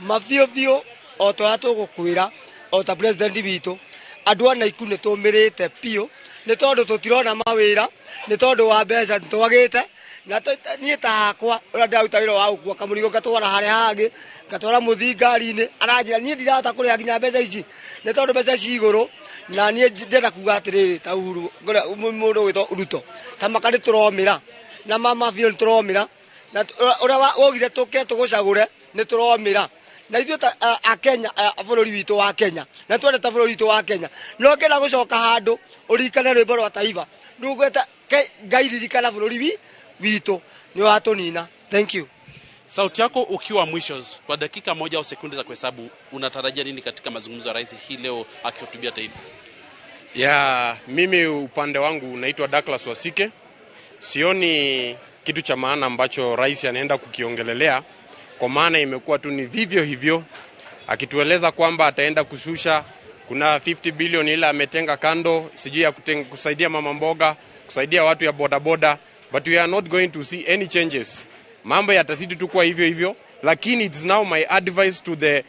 mabiũ biũ o ta ũrĩa tũgũkwĩra o ta president witũ, andũ a Nakuru nĩ tũmĩrĩte biũ nĩ tondũ tũtirona mawĩra, nĩ tondũ wa mbeca nĩtwagĩte. Na niĩ ta hakwa ũrĩa ndĩraruta wĩra wa gũkua kamũrigo ngatwara harĩa hangĩ, ngatwara mũthii ngari-inĩ, aranjĩra niĩ ndirahota kũrĩha nginya mbeca ici nĩ tondũ mbeca ci igũrũ. Na niĩ ndĩrenda kuga atĩrĩrĩ, ta Uhuru mũndũ ũgwĩtwo Ruto, ta maka nĩ tũromĩra na mama biũ nĩ tũromĩra, na ũrĩa waugire tũke tũgũcagũre nĩ tũromĩra. Na ithuĩ ta a Kenya, bũrũri witũ wa Kenya, na twendete bũrũri witũ wa Kenya, no ngĩenda gũcoka handũ ũririkane rwĩmbo rwa taifa rũgweta Ngai ririkana bũrũri witũ nĩ watũnina. Thank you. Sauti yako ukiwa mwisho kwa dakika moja au sekunde za kuhesabu, unatarajia nini katika mazungumzo ya rais hii leo akihutubia taifa? Ya, mimi upande wangu naitwa Douglas Wasike. Sioni kitu cha maana ambacho rais anaenda kukiongelelea, kwa maana imekuwa tu ni vivyo hivyo akitueleza kwamba ataenda kushusha, kuna 50 billion ila ametenga kando, sijui ya kusaidia mama mboga, kusaidia watu ya bodaboda. But we are not going to see any changes. Mambo yatazidi tu kuwa hivyo hivyo, lakini it's now my advice to the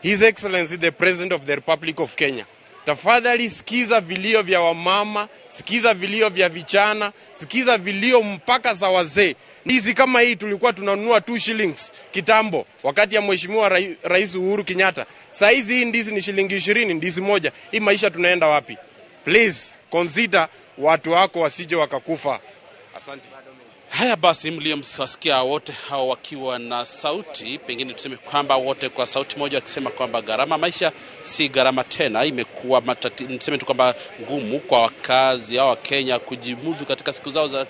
His Excellency the President of the Republic of Kenya. Tafadhali sikiza vilio vya wamama, sikiza vilio vya vijana, sikiza vilio mpaka za wazee. Ndizi kama hii tulikuwa tunanunua 2 shillings kitambo wakati ya Mheshimiwa Rais Uhuru Kenyatta. Saa hizi hii ndizi ni shilingi 20, ndizi moja. Hii maisha tunaenda wapi? Please consider watu wako wasije wakakufa. Asante. Haya basi, mliomwasikia wote hao wakiwa na sauti, pengine tuseme kwamba wote kwa sauti moja wakisema kwamba gharama maisha si gharama tena, imekuwa niseme tu kwamba ngumu kwa wakazi au Wakenya kujimudu katika siku zao za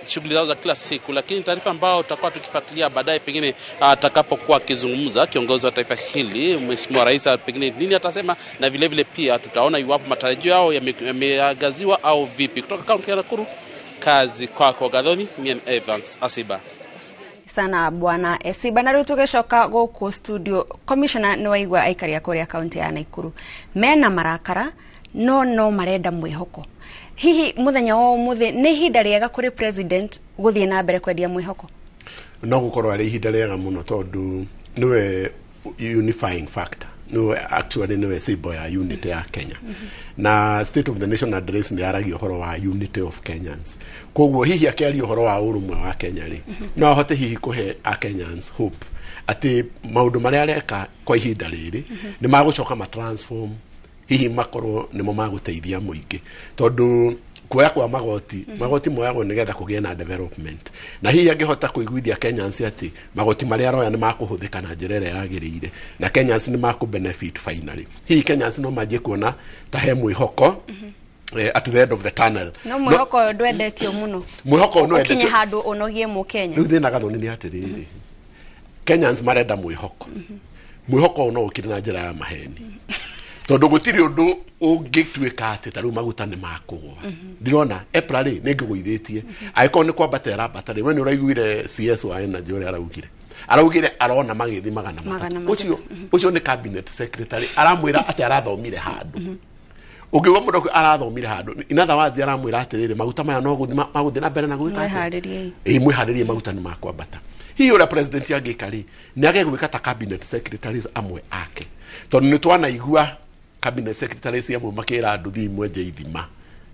shughuli zao za kila siku. Lakini taarifa ambayo tutakuwa tukifuatilia baadaye, pengine atakapokuwa akizungumza kiongozi wa taifa hili Mheshimiwa Rais, pengine nini atasema, na vile vile pia tutaona iwapo matarajio yao yameangaziwa au vipi. Kutoka kaunti ya Nakuru, kazi kwako Gathoni, mimi Evans Asiba. Sana bwana Esiba. Na riu tugicoka guku studio, commissioner ni waigua aikari a kuria kaunti ya Nakuru mena marakara no marenda mwihoko. Hihi muthenya wa umuthi ni ihinda riega kuri president guthie na mbere kwendia mwihoko? No gukorwo ari ihinda riega muno tondu niwe unifying factor, niwe actually niwe symbol ya unity ya Kenya. Na State of the Nation Address ni yaragia ũhoro wa unity of Kenyans. Koguo hihi akiaria ũhoro wa ũrũmwe wa Kenya rĩ, no ahote hihi kũhe a Kenyans hope atĩ maũndũ marĩa areka kwa ihinda rĩrĩ nĩ magũcoka ma transform, hihi makorwo nĩmo magũteithia mũingĩ, tondũ kuoya kwa magoti, magoti moyagwo nigetha kũgĩe na development, na hihi angĩhota kũiguithia Kenyans atĩ magoti marĩa aroya nĩ makũhũthĩka na njĩra ĩrĩa yagĩrĩire na Kenyans nĩ makũ benefit finally, hihi Kenyans no manjie kuona ta he mwĩhoko at the end of the tunnel. No mwĩhoko ũyũ ndwendetio mũno, mwĩhoko ũyũ nĩwendetio handũ ũnogie mũkenya. Rĩu thĩna Gathoni nĩ atĩrĩrĩ, Kenyans marenda mwĩhoko, mwĩhoko ũyũ no ũkire na njĩra ya maheni, tondu gutiri undu ungituika ati ta riu maguta ni makugwa. Ndirona EPRA ri ni ngiguithitie angikorwo ni kwambata irambata ri, we ni uraiguire CS wa Energy uria araugire arona magithi 300. Ucio ni cabinet secretary aramwira ati arathomire handu. Ungiuga mundu arathomire handu, in other words aramwira atiriri maguta maya no guthi na mbere na gwika atia, mwiharirie maguta ni makwambata. Hiyo ura president angika ri ni age gwika ta cabinet secretaries amwe ake, tondu ni twanaigua cabinet secretaries amwe makira andu thii mwenje ithima,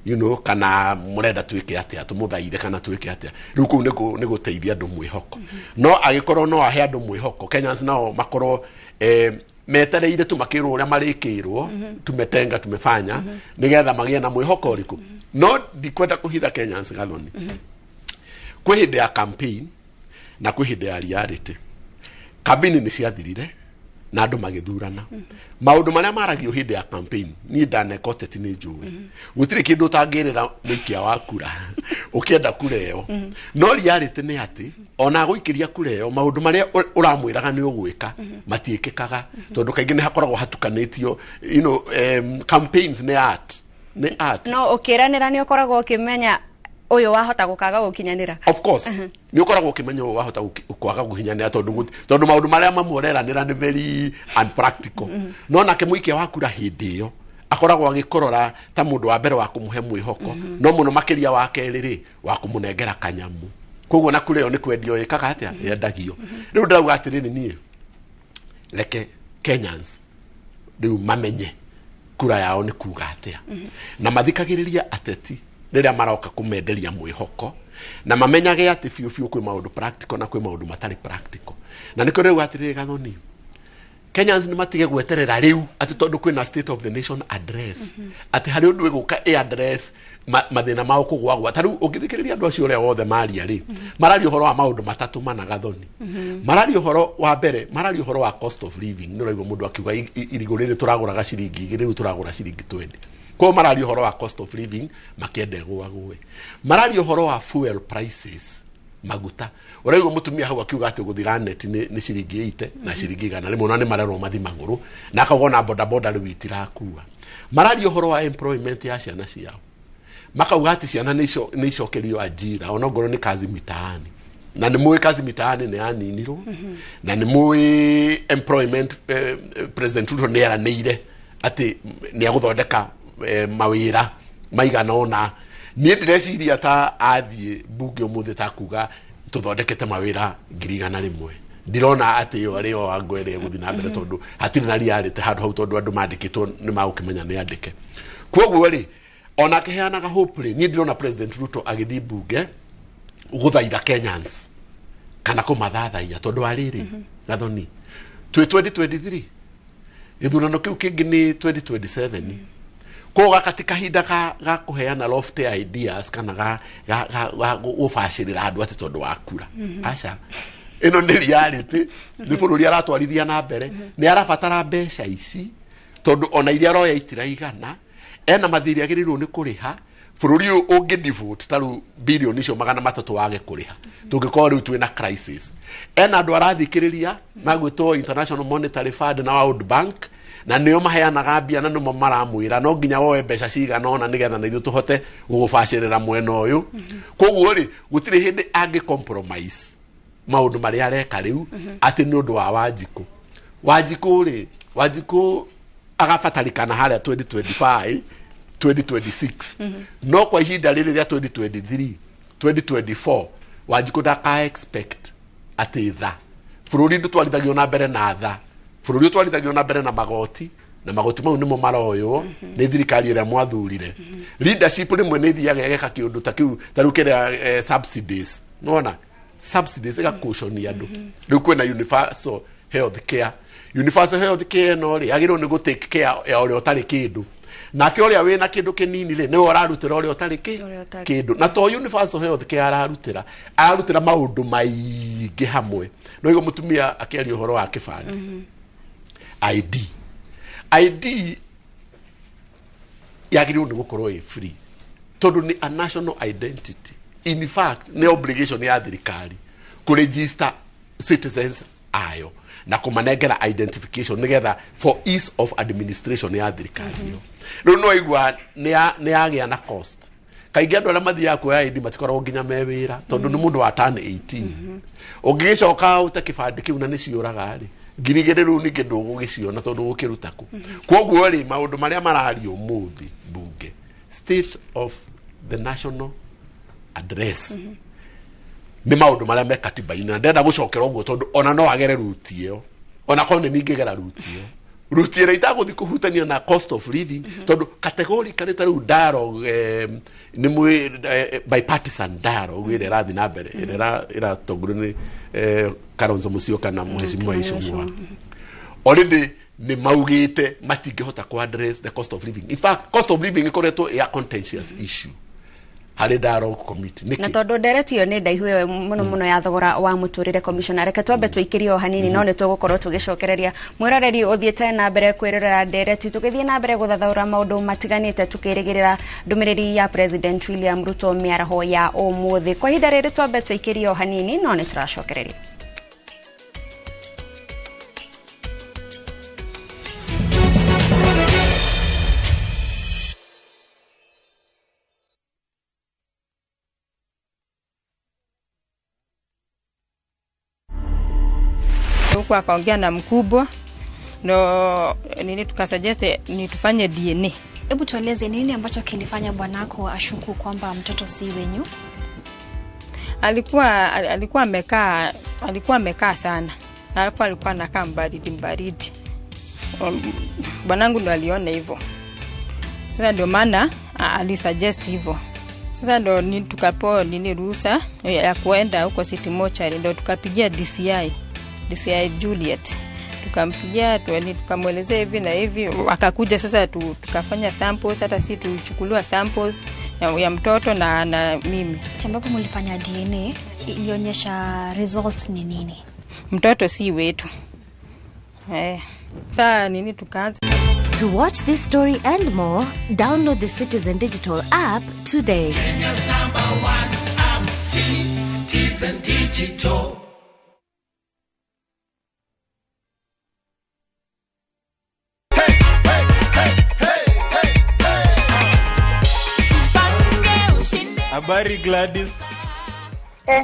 you know, kana murenda twike atia tumuthaithe kana twike atia. Riu kuu ni guteithia andu mwihoko. No agikorwo no ahe andu mwihoko, Kenyans nao makorwo metereire tu makirwo uria marikirwo, tumetenga tumefanya nigetha magie na mwihoko uriku. No ndikwenda kuhitha Kenyans Gathoni, kwi hindi ya campaign na kwi hindi ya reality, campaign ni ciathirire na andu magithurana. Maundu maria maragio hindi ya campaign ni ndaneka uteti ni njui, gutiri kindu utangirira muikia wa kura ukienda kura iyo. No reality ni ati ona guikiria kura iyo maundu maria uramwiraga ni ugwika matiikikaga, tondu kaingi ni hakoragwo hatukanitio, you know, campaigns ni art, ni art. No ukiranira ni ukoragwo ukimenya uyu wahota gukaga gukinyanira. Of course ni ukoragwo ukimenya uyu wahota kwaga gukinyanira, tondu maundu maria mamureranira ni very unpractical. No nake muikia wa kura hindi iyo akoragwo agikorora ta mundu wa mbere wa kumuhe mwihoko, no muno makiria wa keri ri wa kumunengera kanyamu. Koguo na kura iyo ni kwendio ikaga atia yendagio. Riu ndirauga atiriri, nie reke Kenyans riu mamenye kura yao ni kuga atia, na mathikagiriria ateti riria maroka kumenderia mwihoko, na mamenyage ati biũ biũ kwĩ maũndũ practical na kwĩ maũndũ matarĩ practical. Na nĩkĩo rĩu atĩrĩrĩ Gathoni, Kenyans nĩ matige gweterera rĩu atĩ tondũ kwĩna State of the Nation Address, atĩ harĩ ũndũ ĩgũka ĩ address mathĩna mao kũgwagwa. Ta rĩu ũngĩthikĩrĩria andũ acio ũrĩa wothe maria rĩ, mararia ũhoro wa maũndũ matatũ mana Gathoni. Mararia ũhoro wa mbere, mararia ũhoro wa cost of living. Nĩ ũraigua mũndũ akiuga irigũ rĩrĩ tũragũraga ciringi 2, rĩu tũragũra ciringi 20. Koguo mararia ũhoro wa cost of living makĩenda ĩgũagũe. Mararia ũhoro wa fuel prices, maguta. Ũraigua mũtumia hau akiuga atĩ gũthira neti nĩ ciringi 80 na ciringi 100, na nĩ marerwo mathi magũrũ, na akauga ona bodaboda rĩu itirakua. Mararia ũhoro wa employment ya ciana ciao, makauga atĩ ciana nĩ icokerio ajira ona ongorwo nĩ kazi mitaani. Na nĩ mũĩ kazi mitaani nĩ yaninirwo, na nĩ mũĩ employment, President Ruto nĩ eranĩire atĩ nĩ egũthondeka mawĩra maigana ũna. Niĩ ndĩreciria ta athiĩ mbunge ũmũthĩ ta kuga tũthondekete mawĩra 100,000, ndirona atĩ ĩyo arĩ yo wango ĩrĩa ĩgũthiĩ na mbere, tondũ hatirĩ na reality handũ hau, tondũ andũ mandĩkĩtwo nĩ magũkĩmenya nĩ andĩke. Koguo rĩ, ona akĩheanaga hope rĩ, niĩ ndĩrona President Ruto agĩthiĩ mbunge gũthaitha Kenyans kana kũmathathaia, tondũ wa rĩrĩ, Gathoni, twĩ 2023, gĩthurano kĩu kĩngĩ nĩ 2027. Koguo gaka ti kahinda ga kũheana lofty ideas kana ga gũbacĩrĩra andũ atĩ tondũ wa kura. Aca, ĩno nĩ reality, nĩ bũrũri aratwarithia na mbere, nĩ arabatara mbeca ici, tondũ ona iria aroya itiraigana, ena mathirĩ agĩrĩirwo nĩ kũrĩha. Bũrũri ũyũ ũngĩ default ta rĩu birioni icio 300 wage kũrĩha, tũngĩkorwo rĩu twĩna crisis. Ena andũ arathikĩrĩria magwĩtwo International Monetary Fund na World Bank, na nĩo maheanaga mbia, na nĩmo maramwĩra no nginya woe mbeca cigana ũna nĩgetha na ithuĩ tũhote gũgũbacĩrĩra mwena ũyũ. Koguo rĩ, gũtirĩ hĩndĩ angĩ compromise maũndũ marĩa areka rĩu atĩ nĩ ũndũ wa Wanjikũ. Wanjikũ rĩ, Wanjikũ agabatarĩkana harĩa 2025, 2026, no kwa ihinda rĩrĩ rĩa 2023, 2024, Wanjikũ ndaka expect atĩ tha. Bũrũri ndũtwarithagio na mbere na tha, bũrũri ũtwarithagio na mbere na magoti, na magoti mau nĩmo maroywo nĩ thirikari ĩrĩa mwathurire. Leadership rĩmwe nĩ ithiaga ĩgeka kĩũndũ ta kĩu, ta rĩu kĩrĩa subsidies, nĩwona subsidies ĩgakuconia andũ. Rĩu kwĩna universal health care. Universal health care ĩno rĩ, yagĩrĩirwo nĩ gũ take care ya ũrĩa ũtarĩ kĩndũ, nake ũrĩa wĩna kĩndũ kĩnini rĩ, nĩwe ũrarutĩra ũrĩa ũtarĩ Ũrĩa ũtarĩ. kĩndũ. Na to universal health care ararutĩra maũndũ maingĩ hamwe. No igo mũtumia akĩaria ũhoro wa kĩbandĩ, ID, ID yagĩrĩirwo nĩ gũkorwo ĩ free, tondũ nĩ a national identity. In fact, nĩ obligation ya thirikari kũregister citizens ayo na kũmanengera identification nĩgetha for ease of administration ya thirikari ĩyo. Rĩu no igua nĩ yagĩa na cost. Kaingĩ andũ arĩa mathiaga kuoya ID matikoragwo nginya me wĩra, tondũ nĩ mũndũ wa turn 18. Ũngĩgĩcoka ũte kĩbandĩ kĩu na nĩ ciũraga rĩ, 2,000 rĩu ningĩ ndũgũgĩciona, tondũ ũgũkĩruta kũ? Koguo rĩ, maũndũ marĩa marario ũmũthĩ mbunge, state of the national address, nĩ maũndũ marĩa me katiba-inĩ, na ndĩrenda gũcokera ũguo tondũ ona no agere ruti ĩyo, ona korwo nĩ ningĩgera ruti ĩyo, ruti ĩrĩa itagũthiĩ kũhutania na cost of living, tondũ categorically ta rĩu dialogue, nĩ mwĩ bipartisan dialogue ĩrĩa ĩrathiĩ na mbere, ĩrĩa ĩratongorio nĩ Kalonzo Musyoka na Mheshimiwa Ichung'wa, already nĩ maugĩte matingĩhota ku address the cost of living. In fact, cost of living ĩkoretwo ĩ a contentious issue harĩ dialogue committee. Na Nĩkĩ? Tondũ ndereti ĩyo nĩ ndaihu ĩyo mũno mũno ya thogora wa mũtũrĩre, commissioner, reke twambe tũikĩrie o hanini, no nĩ tũgũkorwo tũgĩcokereria. Mwĩroreri ũthiĩte na mbere kwĩrorera ndereti, tũgĩthiĩ na mbere gũthathaũra maũndũ matiganĩte, tukĩrĩgĩrĩra ndũmĩrĩri ya President William Ruto mĩaraho ya ũmũthĩ. Kwa ihinda rĩrĩ twambe tũikĩrie o hanini, no nĩ tũracokereria. Huku akaongea na mkubwa ndo nini, tukasuggest ni tufanye DNA. Hebu tueleze nini ambacho kilifanya bwanako ashuku kwamba mtoto si wenyu? Alikuwa amekaa sana, alafu alikuwa anakaa mbaridi mbaridi. Bwanangu ndo aliona hivyo. Sasa ndio maana alisuggest hivyo. Sasa ndo ni tukapewa nini, ruhusa ya kuenda huko City Mortuary, ndo tukapigia DCI, DCI Juliet, tukampigia tukamwelezea hivi na hivi, akakuja. Sasa tukafanya samples, hata si tulichukuliwa samples ya mtoto na mimi. Ambapo mlifanya DNA ilionyesha results ni nini? Mtoto si wetu. Saa nini tukaanza. To watch this story and more, download the Citizen Digital app today. Kenya's number one app, Citizen Digital. Habari, Gladys.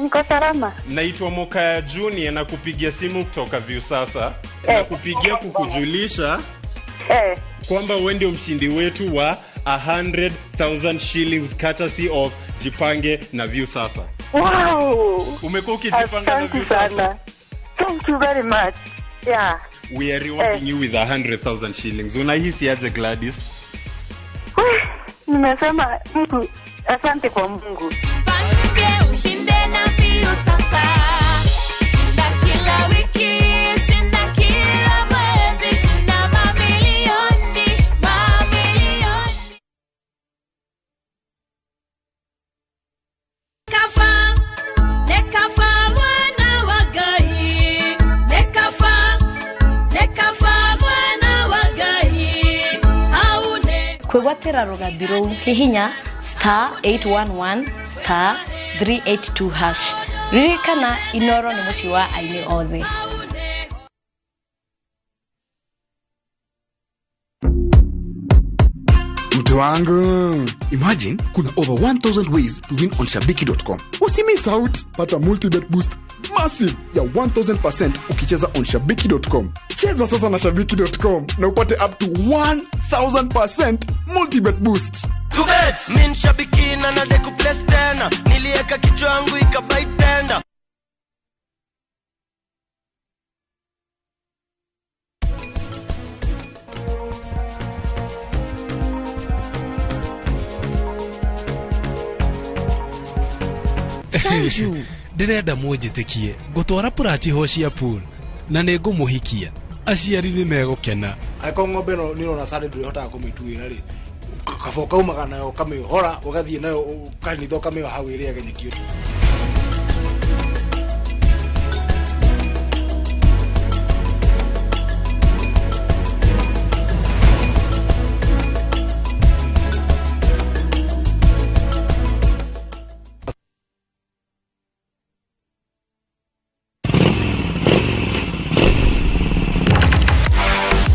Niko salama. Naitwa Mokaya Junior na kupigia simu kutoka Viusasa. Na kupigia kukujulisha kwamba wewe ndio mshindi wetu wa 100,000 shillings courtesy of Jipange na Viusasa. Wow. Umekuwa ukijipanga na Asante Viusasa? sana. Thank you very much. Yeah. We are rewarding you with 100,000 shillings. Unahisi aje, Gladys? Nimesema Mungu, asante kwa Mungu. Ushinde na Viusasa. Shinda kila wiki, shinda kila mwezi, shinda mamilioni, mamilioni. Kafa, nekafa mwana wa Ngai, nekafa, nekafa mwana wa Ngai, aune. Kwĩgwatĩra rũgambi rũu hihinya star 811 star 382 hash. Ririkana Inoro nĩ mũciĩ wa aini othe. Mtu wangu, imagine kuna over 1000 ways to win on shabiki.com. Usimiss out, pata multibet boost massive ya 1000% ukicheza on shabiki.com. Cheza sasa na shabiki.com na upate up to 1000% multibet boost. Min shabiki na nadeku place tena, nilieka kichwa yangu ikabai tenda. Sanju, ndĩrenda mũnjĩtĩkie ngũtwara purati cia pool na nĩ ngũmũhikia, aciari nĩ megũkena. Angĩkorwo ng'ombe ĩno nĩ ũrona sande ndũrĩhotaga kũmĩtuĩra rĩ, kaba ũkaumaga nayo ũkamĩohora ũgathiĩ nayo kanitha ũkamĩoha hau ĩrĩage nyeki.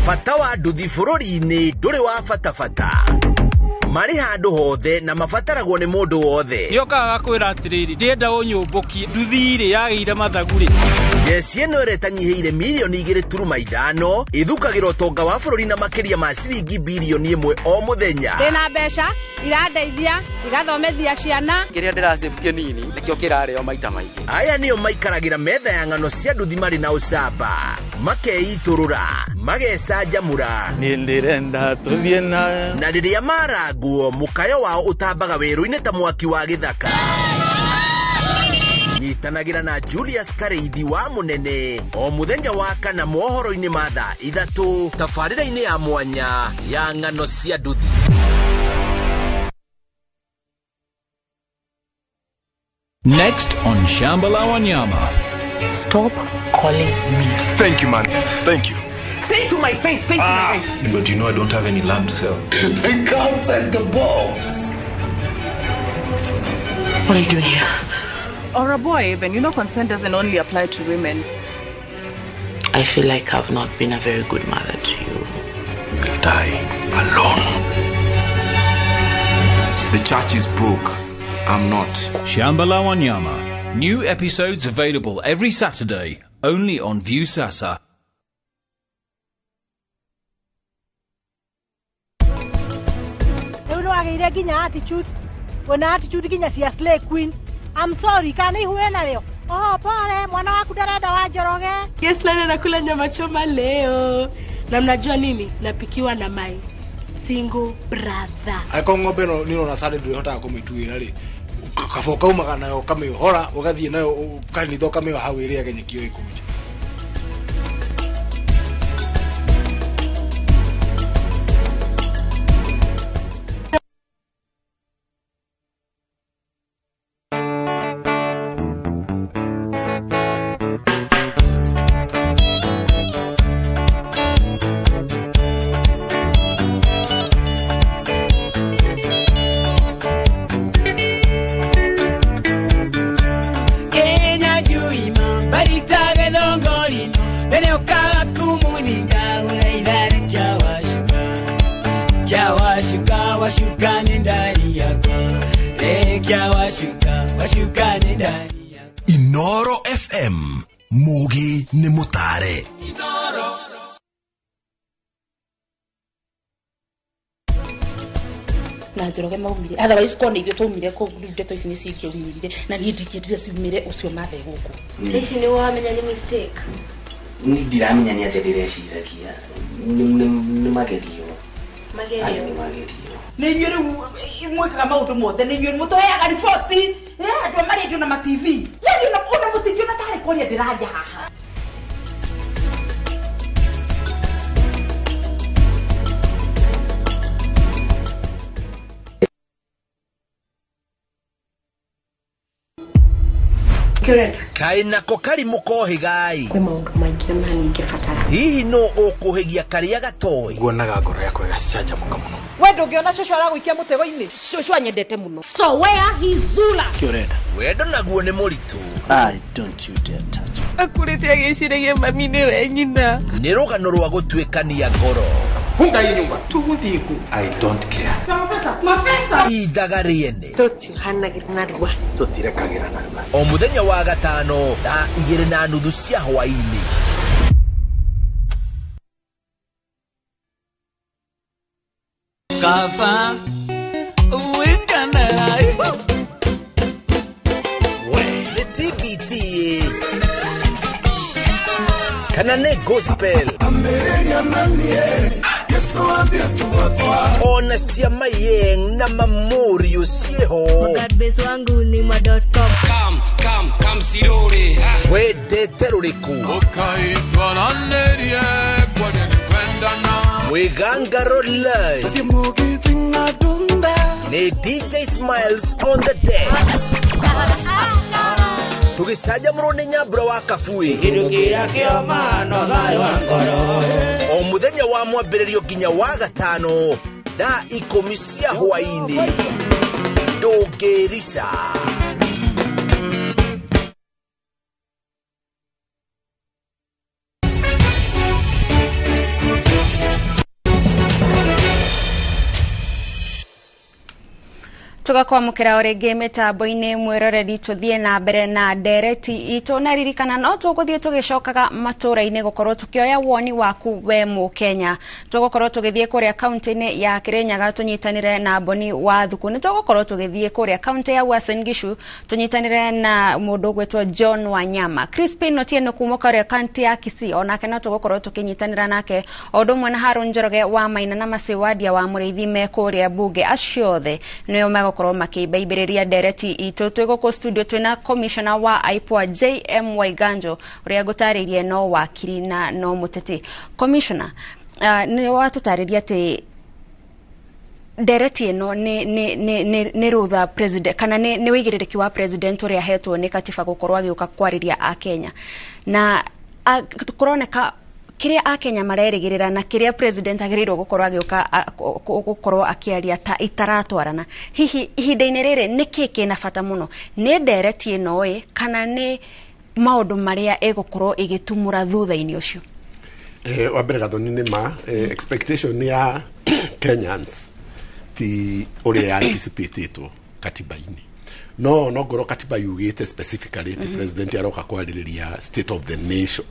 Bata wa nduthi bũrũri-inĩ ndũrĩ wa bata bata, marĩ handũ hothe na mabataragwo nĩ mũndũ wothe. Nĩokaga gakwĩra atĩrĩrĩ, ndĩrenda ũnyũmbũkie nduthi rĩ yagĩire mathagu rĩ. Jeshi ĩno ĩrĩa ĩtanyihĩire mirioni 2.5 ĩthukagĩra ũtonga wa bũrũri na makĩria ma ciringi birioni 1 o mũthenya. Ndĩna mbeca irandeithia igathomithia ciana. Kĩrĩa ndĩrasave kĩnini nĩkĩo kĩrarĩo maita maingĩ. Aya nĩo maikaragĩra metha ya ng'ano cia nduthi marĩ na ũcamba, makeitũrũra, magecanjamũra. Niĩ ndĩrenda tũthiĩ na Na rĩrĩa marangwo mũkayo wao ũtambaga werũ-inĩ ta mwaki wa gĩthaka. Nyitanagĩra na Julius Kareithi wa Mũnene o mũthenya wa kana mohoro-inĩ ma thaa 3 tabarĩra-inĩ ya mwanya ya ng'ano cia nduthi. Next on Shamba la Wanyama. Stop calling me. Thank you, man. Thank you. Say it to my face, say it to my face. But you know I don't have any land to sell. The cops at the box. What are you doing here? Or a boy even. You know consent doesn't only apply to women. I feel like I've not been a very good mother to you. You'll die alone. The church is broke. I'm not. Shamba la Wanyama. New episodes available every Saturday, only on Viusasa. Rĩu nĩwagĩire nginya attitude, wĩna attitude nginya cia slay queen. I'm sorry, kana ihu narĩo? Oh, pole, mwana waku ndarenda wa Njoroge. Yes, leo nakula nyama choma leo. Na mnajua nini? Napikiwa na my single brother. Angĩkorwo ng'ombe ĩno nĩ ũrona sande ndũrĩhotaga kũmĩtuĩra rĩ, kaba ũkaumaga nayo ũkamĩohora ũgathiĩ nayo kanitha ũkamĩoha hau ĩrĩage nyeki ĩkũnja. Kenya juima baritage thongorino mbere ũkaga kumuthinga gũthaithare kĩa washuka washuka nĩ ndari yakwa re kĩa washuka washuka nĩ ndari. Inoro FM, Mugi nĩ mũtare. Na Njoroge maumire. Otherwise ko nĩ ithuĩ twaumire kũu rĩu ndeto ici nĩ cingĩaumire na niĩ ndingĩendire ciumire ũcio mathe gũkũ. Ici nĩ wamenya nĩ mistake. Ni ndiramenya nĩ atĩa ndĩreciragia. Nĩ magerio. Magerio. Nĩ magerio. Nĩ inyuĩ rĩu mwĩkaga maũndũ mothe, nĩ inyuĩ mũtũheaga riboti. Andũ a marendio na ma TV. Yaani ona mũtingĩona tarĩ kwaria ndĩraria haha. Kaĩ nako karimũ kohĩgai. Kwĩ maũndũ maingĩ ona ningĩbatara. Hihi no ũkũhĩgia karĩa gatoĩ? Nguonaga ngoro yakwa ĩgacanjamũka mũno. We ndũngĩona cũcũ aragũikia mũtego-inĩ. Cũcũ anyendete mũno. So where is Zula? Kĩũrenda. Wendo naguo nĩ mũritũ. I don't you dare touch me. Akũrĩte agĩciragia mami nĩwe nyina. Nĩ rũgano rwa gũtuĩkania ngoro. Funga hii nyumba. Tũgũthiĩ kũ? I don't care. Mapesa. Ithaga rĩene. Tũtihanagĩra narua. Tũtirekagĩra narua. O mũthenya wa gatano thaa 2:30 cia hwaĩ-inĩ. Kaba wikana. Nĩ TBT kana nĩ gospel. Ona cia mayeng na mamorio cieho. Makadbase wangu ni ma.com. Kam kam kam sirore. Wendete rũrĩkũ? Wĩgangaro live. Nĩ DJ Smiles on the decks. Tũgĩcanjamũrwo nĩ Nyambura wa Kabui. O mũthenya wa mwambĩrĩrio nginya wa gatano thaa 10 cia hwaĩ-inĩ. Ndũngĩrica. Tugakwamukira o rĩngĩ mĩtambo-inĩ mwĩroreri tũthiĩ na mbere na ndereti itũ na ririkana no tũgũthiĩ tũgĩcokaga matũra-inĩ gũkorwo tũkĩoya woni waku we mũkenya. Tũgũkorwo tũgĩthiĩ kũrĩa kaunti-inĩ ya Kirinyaga tũnyitanĩre na Boni wa Thuku. Nĩ tũgũkorwo tũgĩthiĩ kũrĩa kaunti ya Uasin Gishu tũnyitanĩre na mũndũ ũgwĩtwo John Wanyama. Crispin Otieno kuma kũrĩa kaunti ya Kisii onake no tũgũkorwo tũkĩnyitanĩra nake o ũndũ ũmwe na Harun Njoroge wa Maina na Masiwadia wa Mũrĩithi me kũrĩa bunge. Acio othe nĩo megũkorwo makĩimbaimbĩrĩria ndereti itũ. Twĩ gũkũ studio twĩna commissioner wa IPOA JM Waiganjo ũrĩa ngũtarĩirie no wakiri na no mũteti. Commissioner, nĩ watũtarĩria atĩ ndereti ĩno nĩ rũtha president kana nĩ wĩigĩrĩrĩki wa president ũrĩa ahetwo nĩ katiba gũkorwo agĩũka kwarĩria Akenya na kũroneka kiria Akenya marerĩgĩrĩra na kiria president agĩrĩirwo gũkorwo agĩũka gũkorwo akĩaria ta itaratwarana. Hihi ihinda-inĩ rĩrĩ nĩkĩ kĩna bata mũno, nĩ ndereti ĩno ĩ kana nĩ maũndũ marĩa ĩgũkorwo ĩgĩtumũra thutha-inĩ ũcio? Wa mbere Gathoni nĩ ma expectation ya Kenyans ti ũrĩa anticipatĩtwo katiba-inĩ. No ngorwo katiba yugĩte specifically ti president aroka kwarĩrĩria state of the nation,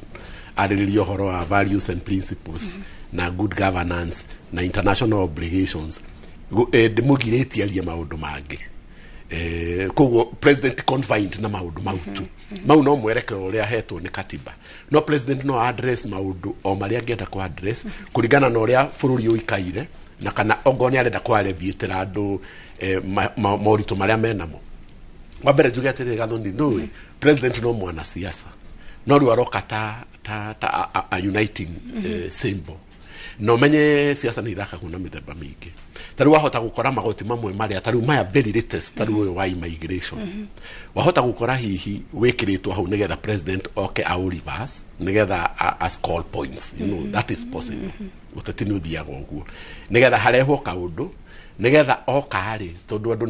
arĩrĩria ũhoro wa values and principles na good governance na international obligations, ndĩmũgirĩtie arie maũndũ mangĩ. Koguo president confined na maũndũ mau tu. Mau no mwerekero ũrĩa ahetwo nĩ katiba. No president no address maũndũ o marĩa angĩenda kũ address kũringana na ũrĩa bũrũri ũikaire na kana ongorwo nĩ arenda kwarevĩtĩra andũ moritũ marĩa menamo. Wa mbere njuge atĩrĩrĩ Gathoni, ndũĩ president no mwanasiasa no rĩu aroka ta a uniting symbol. No menye siasa nĩ ithakagwo na mĩthemba mĩingĩ. Ta rĩu wahota gũkora magoti mamwe marĩa ta rĩu maya very latest, ta rĩu ũyũ wa immigration, wahota gũkora hihi wĩkĩrĩtwo hau nĩgetha president oke au reverse nĩgetha a score points, you know, that is possible. Ũteti nĩ ũthiaga ũguo nĩgetha harehwo kaũndũ nĩgetha oka rĩ, tondũ andũ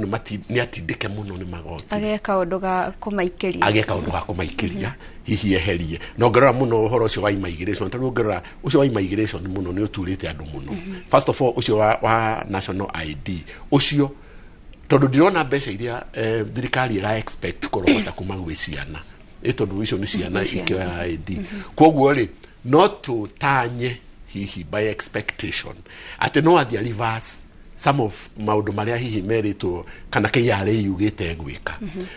nĩ atindĩke mũno nĩ magoti, agĩe kaũndũ ga kũmaikĩria, agĩe kaũndũ ga kũmaikĩria hihi eherie. Na ũngĩrora mũno ũhoro ũcio wa immigration, ta rĩu ũngĩrora ũcio wa immigration mũno nĩ ũturĩte andũ mũno. First of all ũcio wa national ID ũcio, tondũ ndirona mbeca iria thirikari ĩra expect kũrogota kuma gwĩ ciana, ĩ tondũ icio nĩ ciana ikĩoya ID. Koguo rĩ no tũtanye hihi by expectation atĩ no athiĩ reverse Some of maũndũ marĩa hihi merĩtwo kana KRA yugĩte gwĩka,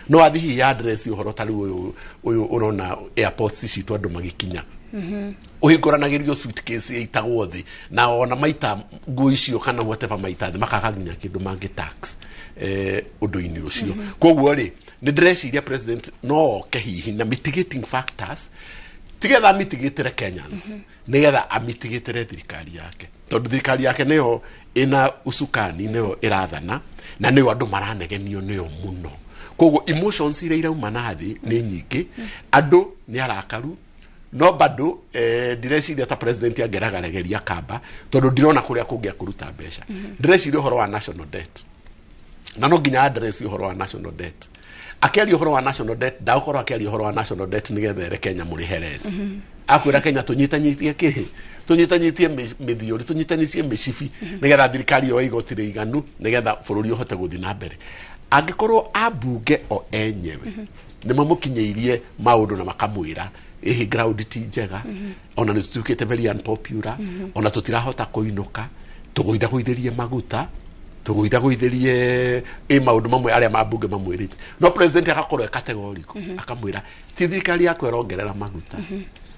no athi hihi address ũhoro ta rĩu ũyũ ũrona airports citũ, andũ magĩkinya ũhingũranagĩrio suitcase ĩitagwo thĩ, na ona maita nguo icio kana whatever maita thĩ, makaga nginya kĩndũ mangĩ tax ũndũ-inĩ ũcio. Koguo rĩ, nĩ ndĩreciria president no oke hihi na mitigating factors, tigetha amitigĩtĩre Kenyans, nĩgetha amitigĩtĩre thirikari yake, tondũ thirikari yake nĩyo ĩna usukani, nĩyo ĩrathana, na nĩyo andũ maranegenio nĩyo mũno. Koguo emotions iria irauma na thĩ nĩ nyingĩ, andũ nĩ arakaru, no bado ndireciria ta president angĩragaregeria kamba, tondũ ndirona kũrĩa kũngĩ akũruta mbeca. Ndĩreciria ũhoro wa national debt, na no nginya address ũhoro wa national debt. Akĩaria ũhoro wa national debt, ndagũkorwo akĩaria ũhoro wa national debt nĩgetha ere Kenya mũrĩhe less. Akwĩra Kenya tũnyitanyitie kĩhĩ, tũnyitanyitie mĩthiũri, tũnyitanyitie mĩcibi, nĩgetha thirikari yoe igoti rĩiganu, nĩgetha bũrũri ũhote gũthiĩ na mbere. Angĩkorwo ambunge o enyewe nĩ mamũkinyĩirie maũndũ na makamwĩra ĩhĩ ground ti njega, ona nĩ tũtuĩkĩte very unpopular, ona tũtirahota kũinũka, tũgũithagũithĩrie maguta, tũgũithagũithĩrie ĩ maũndũ mamwe arĩa mambunge mamwĩrĩte, no president agakorwo e categorical, akamwĩra ti thirikari yakwa ĩrongerera maguta,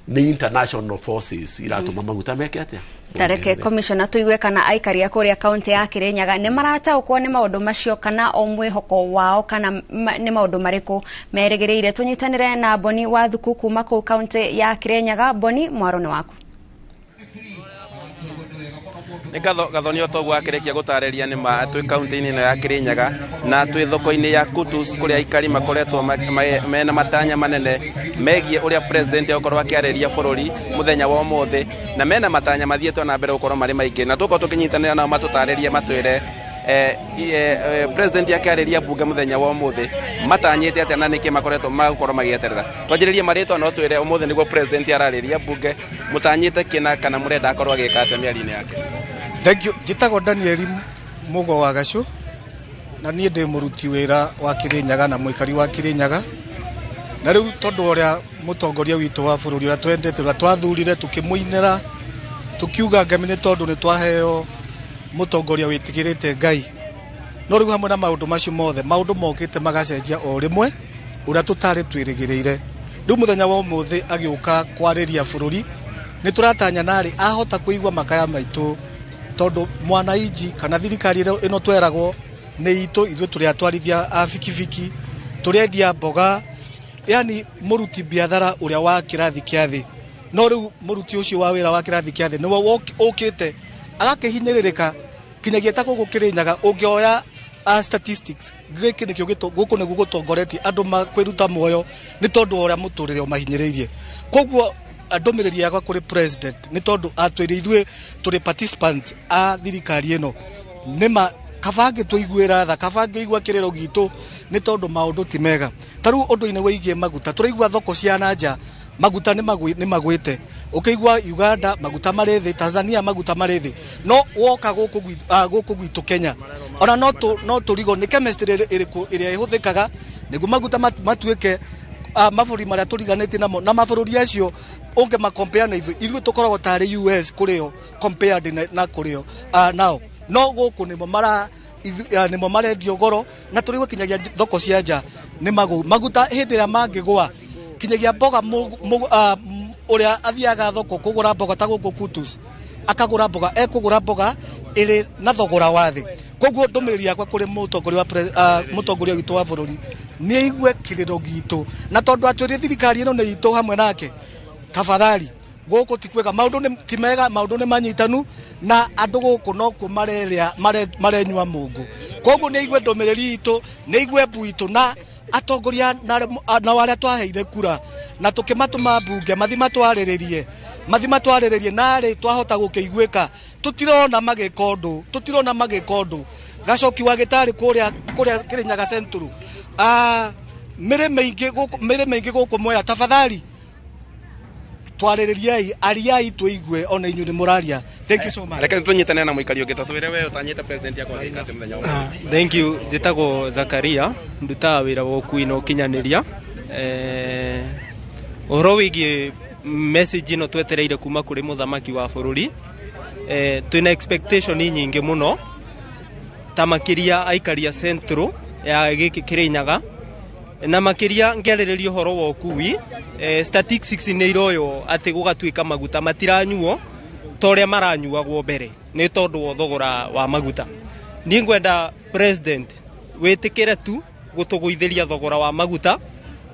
nĩ international forces iratũma maguta meke atĩa? Tareke commissioner tuigue kana aikari a kũrĩa kaunti ya Kirinyaga nĩ marataũkwo nĩ maũndũ macio, kana o mwĩhoko wao, kana nĩ maũndũ marĩkũ merĩgĩrĩire. Tũnyitanĩre na Boni wa Thuku kuma kũu kaunti ya Kirinyaga. Boni, mwaro nĩ waku. Nĩ ngatho, Gathoni. O toguo akĩrĩkia gũtarĩria, nĩ ma twĩ kaunti-inĩ ĩno ya Kĩrĩnyaga na twĩ thoko-inĩ ya Kutus, kũrĩa aikari makoretwo mena matanya manene megiĩ ũrĩa president egũkorwo akĩarĩria bũrũri mũthenya wa ũmũthĩ, na mena matanya mathiĩte na mbere gũkorwo marĩ maingĩ, na tũkorwo tũkĩnyitanĩra nao matũtarĩrie, matwĩre president akĩarĩria mbunge mũthenya wa ũmũthĩ matanyĩte atĩa na nĩkĩ makoretwo magũkorwo magĩeterera. Twanjĩrĩrie marĩtwa, no twĩre ũmũthĩ nĩguo president ararĩria mbunge, mũtanyĩte kĩna kana mũrenda akorwo agĩka atĩa mĩario-inĩ yake? Thank you. Njĩtagwo Danieli Mũgo wa Gacũ, na niĩ ndĩ mũruti wĩra wa Kĩrĩnyaga na mũikari wa Kĩrĩnyaga. Na rĩu tondũ ũrĩa mũtongoria witũ wa bũrũri ũrĩa twendete, ũrĩa twathurire, tũkĩmũinĩra, tũkiuga ngemi nĩ tondũ nĩ twaheo mũtongoria wĩtigĩrĩte Ngai, no rĩu hamwe na maũndũ macio mothe, maũndũ mokĩte magacenjia o rĩmwe ũrĩa tũtarĩ twĩrĩgĩrĩire. Rĩu mũthenya wa ũmũthĩ agĩũka kwarĩria bũrũri, nĩ tũratanya narĩ ahota kũigua makaya maitũ, tondũ mwananchi kana thirikari ĩno tweragwo nĩ itũ, ithuĩ tũrĩ atwarithia a bikibiki, tũrĩ mboga, yani mũruti biathara ũrĩa wa kĩrathi kĩa thĩ. No rĩu mũruti ũcio wa wĩra wa kĩrathi kĩa thĩ nĩwe ũkĩte agakĩhinyĩrĩrĩka kinyagia ta gũkũ Kĩrĩnyaga. Ũngĩoya statistics, gĩkĩ nĩkĩo gũkũ nĩguo gũtongoretie andũ kwĩruta muoyo nĩ tondũ wa ũrĩa mũtũrĩre ũmahinyĩrĩirie. Koguo ndũmĩrĩri yakwa kũrĩ president, nĩ tondũ atwĩre ithuĩ tũrĩ participants a thirikari ĩno, nĩma kaba angĩtũiguĩra tha, kaba angĩigua kĩrĩro gitũ, nĩ tondũ maũndũ ti mega. Ta rĩu ũndũ-inĩ wĩgiĩ maguta, tũraigua thoko cia na nja maguta nĩ magwĩte. Ũkĩigua Uganda maguta marĩ thĩ, Tanzania maguta marĩ thĩ, no woka gũkũ gwitũ Kenya ona no tũrigo nĩ chemistry ĩrĩkũ ĩrĩa ĩhũthĩkaga nĩguo maguta matuĩke mabũrũri marĩa tũriganĩtie namo, na mabũrũri acio ũngĩma compare na ithuĩ, ithuĩ tũkoragwo tarĩ US kũrĩ o compared na kũrĩ o nao, no gũkũ nĩmo mara nĩmo marendio goro, na tũrĩgwo kinyagia thoko cia nja nĩ maguta hĩndĩ ĩrĩa mangĩgũa kinyagia mboga, ũrĩa athiaga thoko kũgũra mboga ta gũkũ Kutus, akagũra mboga, ekũgũra mboga ĩrĩ na thogora wa thĩ. Koguo ndũmĩrĩri yakwa kũrĩ mũtongoria witũ wa bũrũri nĩ aigue kĩrĩro gitũ, na tondũ atwĩrire thirikari ĩno nĩ itũ hamwe nake, tafadhali, gũkũ ti kwega, maũndũ nĩ ti mega, maũndũ nĩ manyitanu, na andũ gũkũ nokuo marerĩa marenyua mũngũ. Koguo nĩ aigue ndũmĩrĩri itũ, nĩ aigue mbu itũ, na atongoria na arĩa twaheire kura na tũkĩmatũma mbunge mathi matwarĩrĩrie narĩ twahota gũkĩiguĩka. Tũtirona magĩka ũndũ, tũtirona magĩka ũndũ. Gacoki wa gĩtarĩ kũrĩa Kĩrĩnyaga Central, mĩrĩ mĩingĩ gũkũ, mĩrĩ mĩingĩ gũkũ Mwea. Tafadhali twarĩrĩriai, ariai tũigue ona inyuĩ nĩ mũraria. Thank you so much. Reke tũnyitane na mũikari ũngĩ, tatwĩre we ũtanyĩte president yakwa agĩka atĩa mũthenya wa ũmũthĩ. Thank you. Njĩtagwo Zakaria, ndutaga wĩra wa ũkui na ũkinyanĩria. Ũhoro wĩgiĩ message ĩno twetereire kuma kũrĩ mũthamaki wa bũrũri, twĩna expectation nyingĩ mũno. Ta makĩria aikari a Central ya gĩkĩ Kĩrĩnyaga, na makĩria ngĩarĩrĩria ũhoro wa ũkui, statistics nĩ iroywo atĩ gũgatuĩka maguta matiranyuo ta ũrĩa maranyuagwo mbere nĩ tondũ wa thogora wa maguta. Niĩ ngwenda president wĩtĩkĩre tu gũtũgũithĩria thogora wa maguta,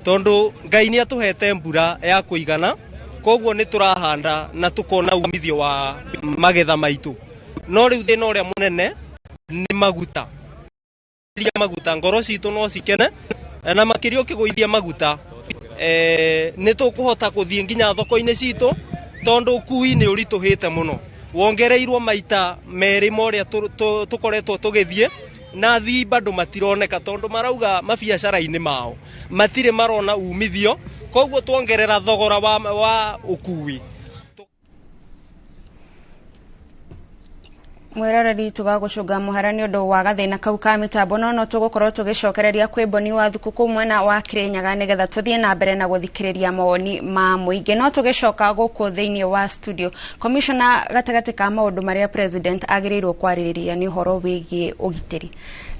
tondũ Ngai nĩ atũhete mbura ya kũigana, koguo nĩ tũrahanda na tũkona umithio wa magetha maitũ. No rĩu thĩna ũrĩa mũnene nĩ maguta. Ria maguta ngoro citũ no cikene, na makĩria ũkĩgũithia maguta, nĩ tũkũhota gũthiĩ nginya thoko-inĩ citũ, tondũ ũkui nĩ ũritũhĩte mũno, wongereirwo maita merĩ ma ũrĩa tũkoretwo tũgĩthiĩ na thii bado matironeka, tondũ marauga mabiacara-inĩ mao matirĩ marona umithio, koguo tuongerera thogora wa ũkui. Mwiroreri, tugagũcũnga mũhera nĩ ũndũ wa gathĩna kau ka mĩtambo, no tũgũkorwo tũgĩcokereria kwĩ Boni wa Thukũ mwena wa Kĩrĩnyaga nĩgetha tũthiĩ na mbere na gũthikĩrĩria mawoni ma mũingĩ. No tũgĩcoka gũkũ thĩinĩ wa studio, commissioner, gatagatĩ ka maũndũ marĩa president agĩrĩirwo kwarĩrĩria nĩ ũhoro wĩgiĩ ũgitĩri,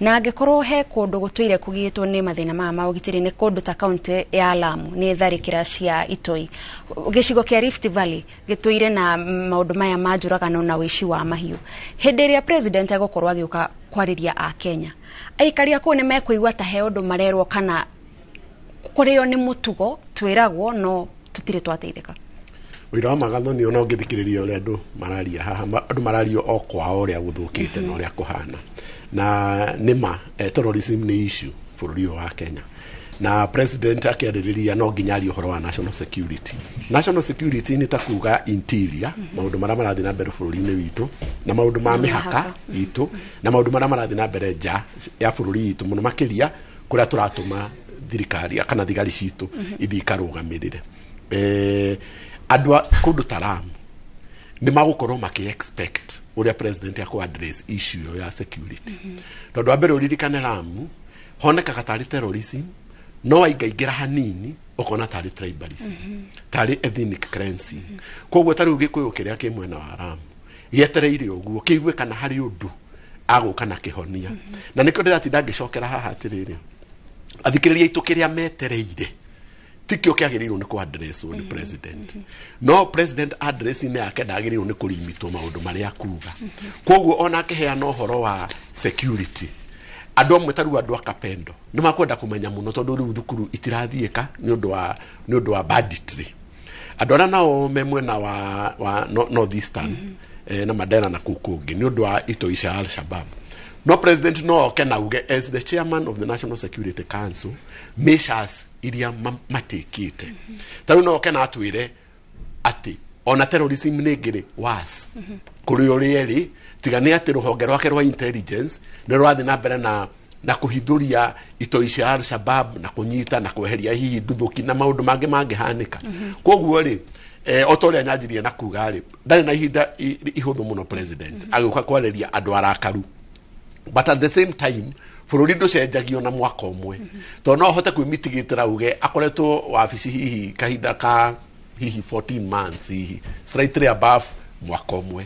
na angĩkorwo he kũndũ gũtũire kũgĩtwo nĩ mathĩna maya ma ũgitĩri nĩ kũndũ ta kaunti ya Lamu, nĩ tharĩkĩra cia itoi. Gĩcigo kĩa Rift Valley gĩtũire na maũndũ maya ma njũragano na ũici wa mahiũ. Hĩndĩ ĩrĩa president egũkorwo agĩũka kwarĩria a Kenya, aikari a kũu nĩ mekũigua ta he ũndũ marerwo kana kũrĩo nĩ mũtugo twĩragwo no tũtirĩ twateithĩka? Ũira wa magatho nĩ ona ũngĩthikĩrĩria ũrĩa andũ mararia haha, andũ mararia o kwao ũrĩa gũthũkĩte na ũrĩa kũhana. Na nĩma terrorism nĩ issue bũrũri ũyũ wa Kenya, na president akĩarĩrĩria no nginya arie ũhoro wa national security. National security nĩ ta kuga interior, maũndũ marĩa marathiĩ na mbere bũrũri-inĩ witũ, na maũndũ ma mĩhaka itũ, na maũndũ marĩa marathiĩ na mbere nja ya bũrũri witũ, mũno makĩria kũrĩa tũratũma thirikari kana thigari citũ ithiĩ ikarũgamĩrĩre. Andũ a kũndũ ta Lamu nĩ magũkorwo makĩ expect ũrĩa president akũ address issue ĩyo ya security, tondũ wa mbere ũririkane Lamu honekaga tarĩ terrorism, no waingaingĩra hanini ũkona tarĩ tribalism, tarĩ ethnic cleansing. Koguo ta rĩu Gĩkũyũ kĩrĩa kĩ mwena wa Lamu gĩetereire ũguo kĩigue kana harĩ ũndũ agũka na kĩhonia. Na nĩkĩo ndĩratinda ngĩcokera haha atĩrĩrĩ, athikĩrĩria aitũ kĩrĩa metereire tikĩo kĩagĩrĩirwo nĩ kũ-addresswo nĩ president. No president address-inĩ yake ndagĩrĩirwo nĩ kũrimitwo maũndũ marĩa akuga. Koguo ona akĩheana ũhoro wa security, andũ amwe ta rĩu andũ a Kapendo nĩ makwenda kũmenya mũno, tondũ rĩu thukuru itirathiĩka nĩ ũndũ wa banditry. Andũ arĩa nao me mwena wa North Eastern, na Mandera na kũu kũngĩ, nĩ ũndũ wa itoi cia Al-Shabaab. No president no oke na uge as the chairman of the National Security Council, measures iria matekĩte. Ta rĩu no oke na atwĩre atĩ ona terrorism nĩ ngĩrĩ was kũrĩ ũrĩa ĩrĩ, tiga nĩ atĩ rũhonge rwake rwa intelligence nĩ rũrathiĩ na mbere na kũhithũria itoi cia Al-Shabaab na kũnyita na kweheria hihi nduthũki na maũndũ mangĩ mangĩhanĩka. Koguo rĩ, o ta ũrĩa nyanjirie na kuga rĩ, ndarĩ na ihinda ihũthũ mũno president agĩũka kwarĩria andũ arakaru, but at the same time bũrũri ndũcenjagio na mwaka ũmwe, tondũ no ahote kwĩmitigĩtĩra uge akoretwo wabici hihi kahinda ka hihi 14 months, hihi slightly above mwaka ũmwe,